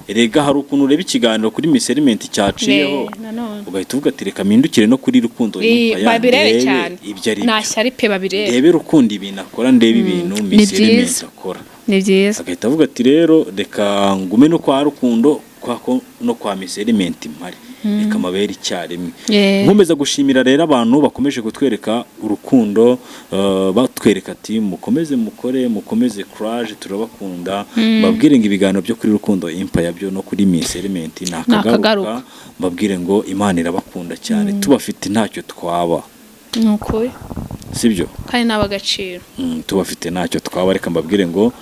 Erega hari ukuntu ureba ikiganiro kuri Miss Element cyaciyeho, Nanone. ugahita uvuga ati: "Reka mpindukire no kuri Rukundo Empire Babirebe ndebe cyane. ibyo ari Nta byo, shyari pe, babirebe. ndebe Rukundo ibintu akora, ndebe ibintu Ni Miss Element byiza. akora." Ni byiza. Agahita avuga ati: "Rero reka ngume no kwa Rukundo kwa ko no kwa Miss Element mpari, reka amabere icyarimwe." Nkomeza gushimira rero abantu bakomeje kutwereka urukundo, batwereka ati: "Mukomeze mukore, mukomeze, courage, turabakunda." Mbabwire ngo ibiganiro byo kuri Rukundo Empire byo no kuri Miss Element ni akagaruka. Akagaruka. Mbabwire ngo Imana irabakunda cyane, tubafite ntacyo twaba. Ni ukuri. Sibyo? Kandi n'ab'agaciro. Tubafite ntacyo twaba. Reka mbabwire ngo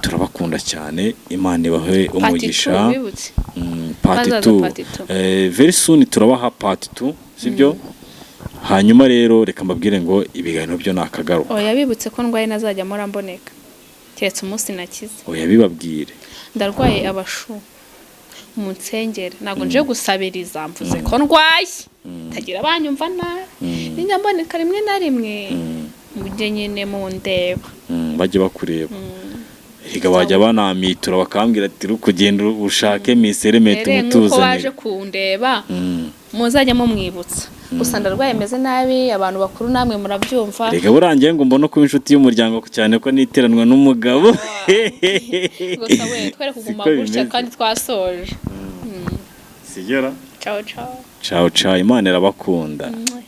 turabakunda cyane, Imana ibahe umugisha. Part 2, wibutse. Part Hazaza 2. part two. Very soon turabaha part 2, sibyo? Hanyuma rero reka mbabwire ngo ibiganiro byo ni akagaruka. Oya, bibutse ko ndwaye, nazajya mpora mboneka keretse umunsi nakize. Oya, bibabwire. Ndarwaye abashu mu nsengere, ntabwo nje gusabiriza, mvuze ko ndwaye tagira banyumva nabi. Ninjya mboneka rimwe na rimwe, mujye nyine mundeba. Bajye bakureba. Erega bajya banamitura bakambwira ati: "Kugenda ushake Miss Element Rero nk'uko waje umutuzanire." kundeba, muzajya mumwibutsa. Gusa ndarwaye, meze nabi, abantu bakuru namwe murabyumva. Reka burangiye ngo mbone ko inshuti y'umuryango, cyane ko niteranwa n'umugabo. Gusa we twere kuguma Siko gutya bimeze. kandi twasoje. Sigera. Ciao ciao. Ciao ciao, Imana irabakunda. Mwah.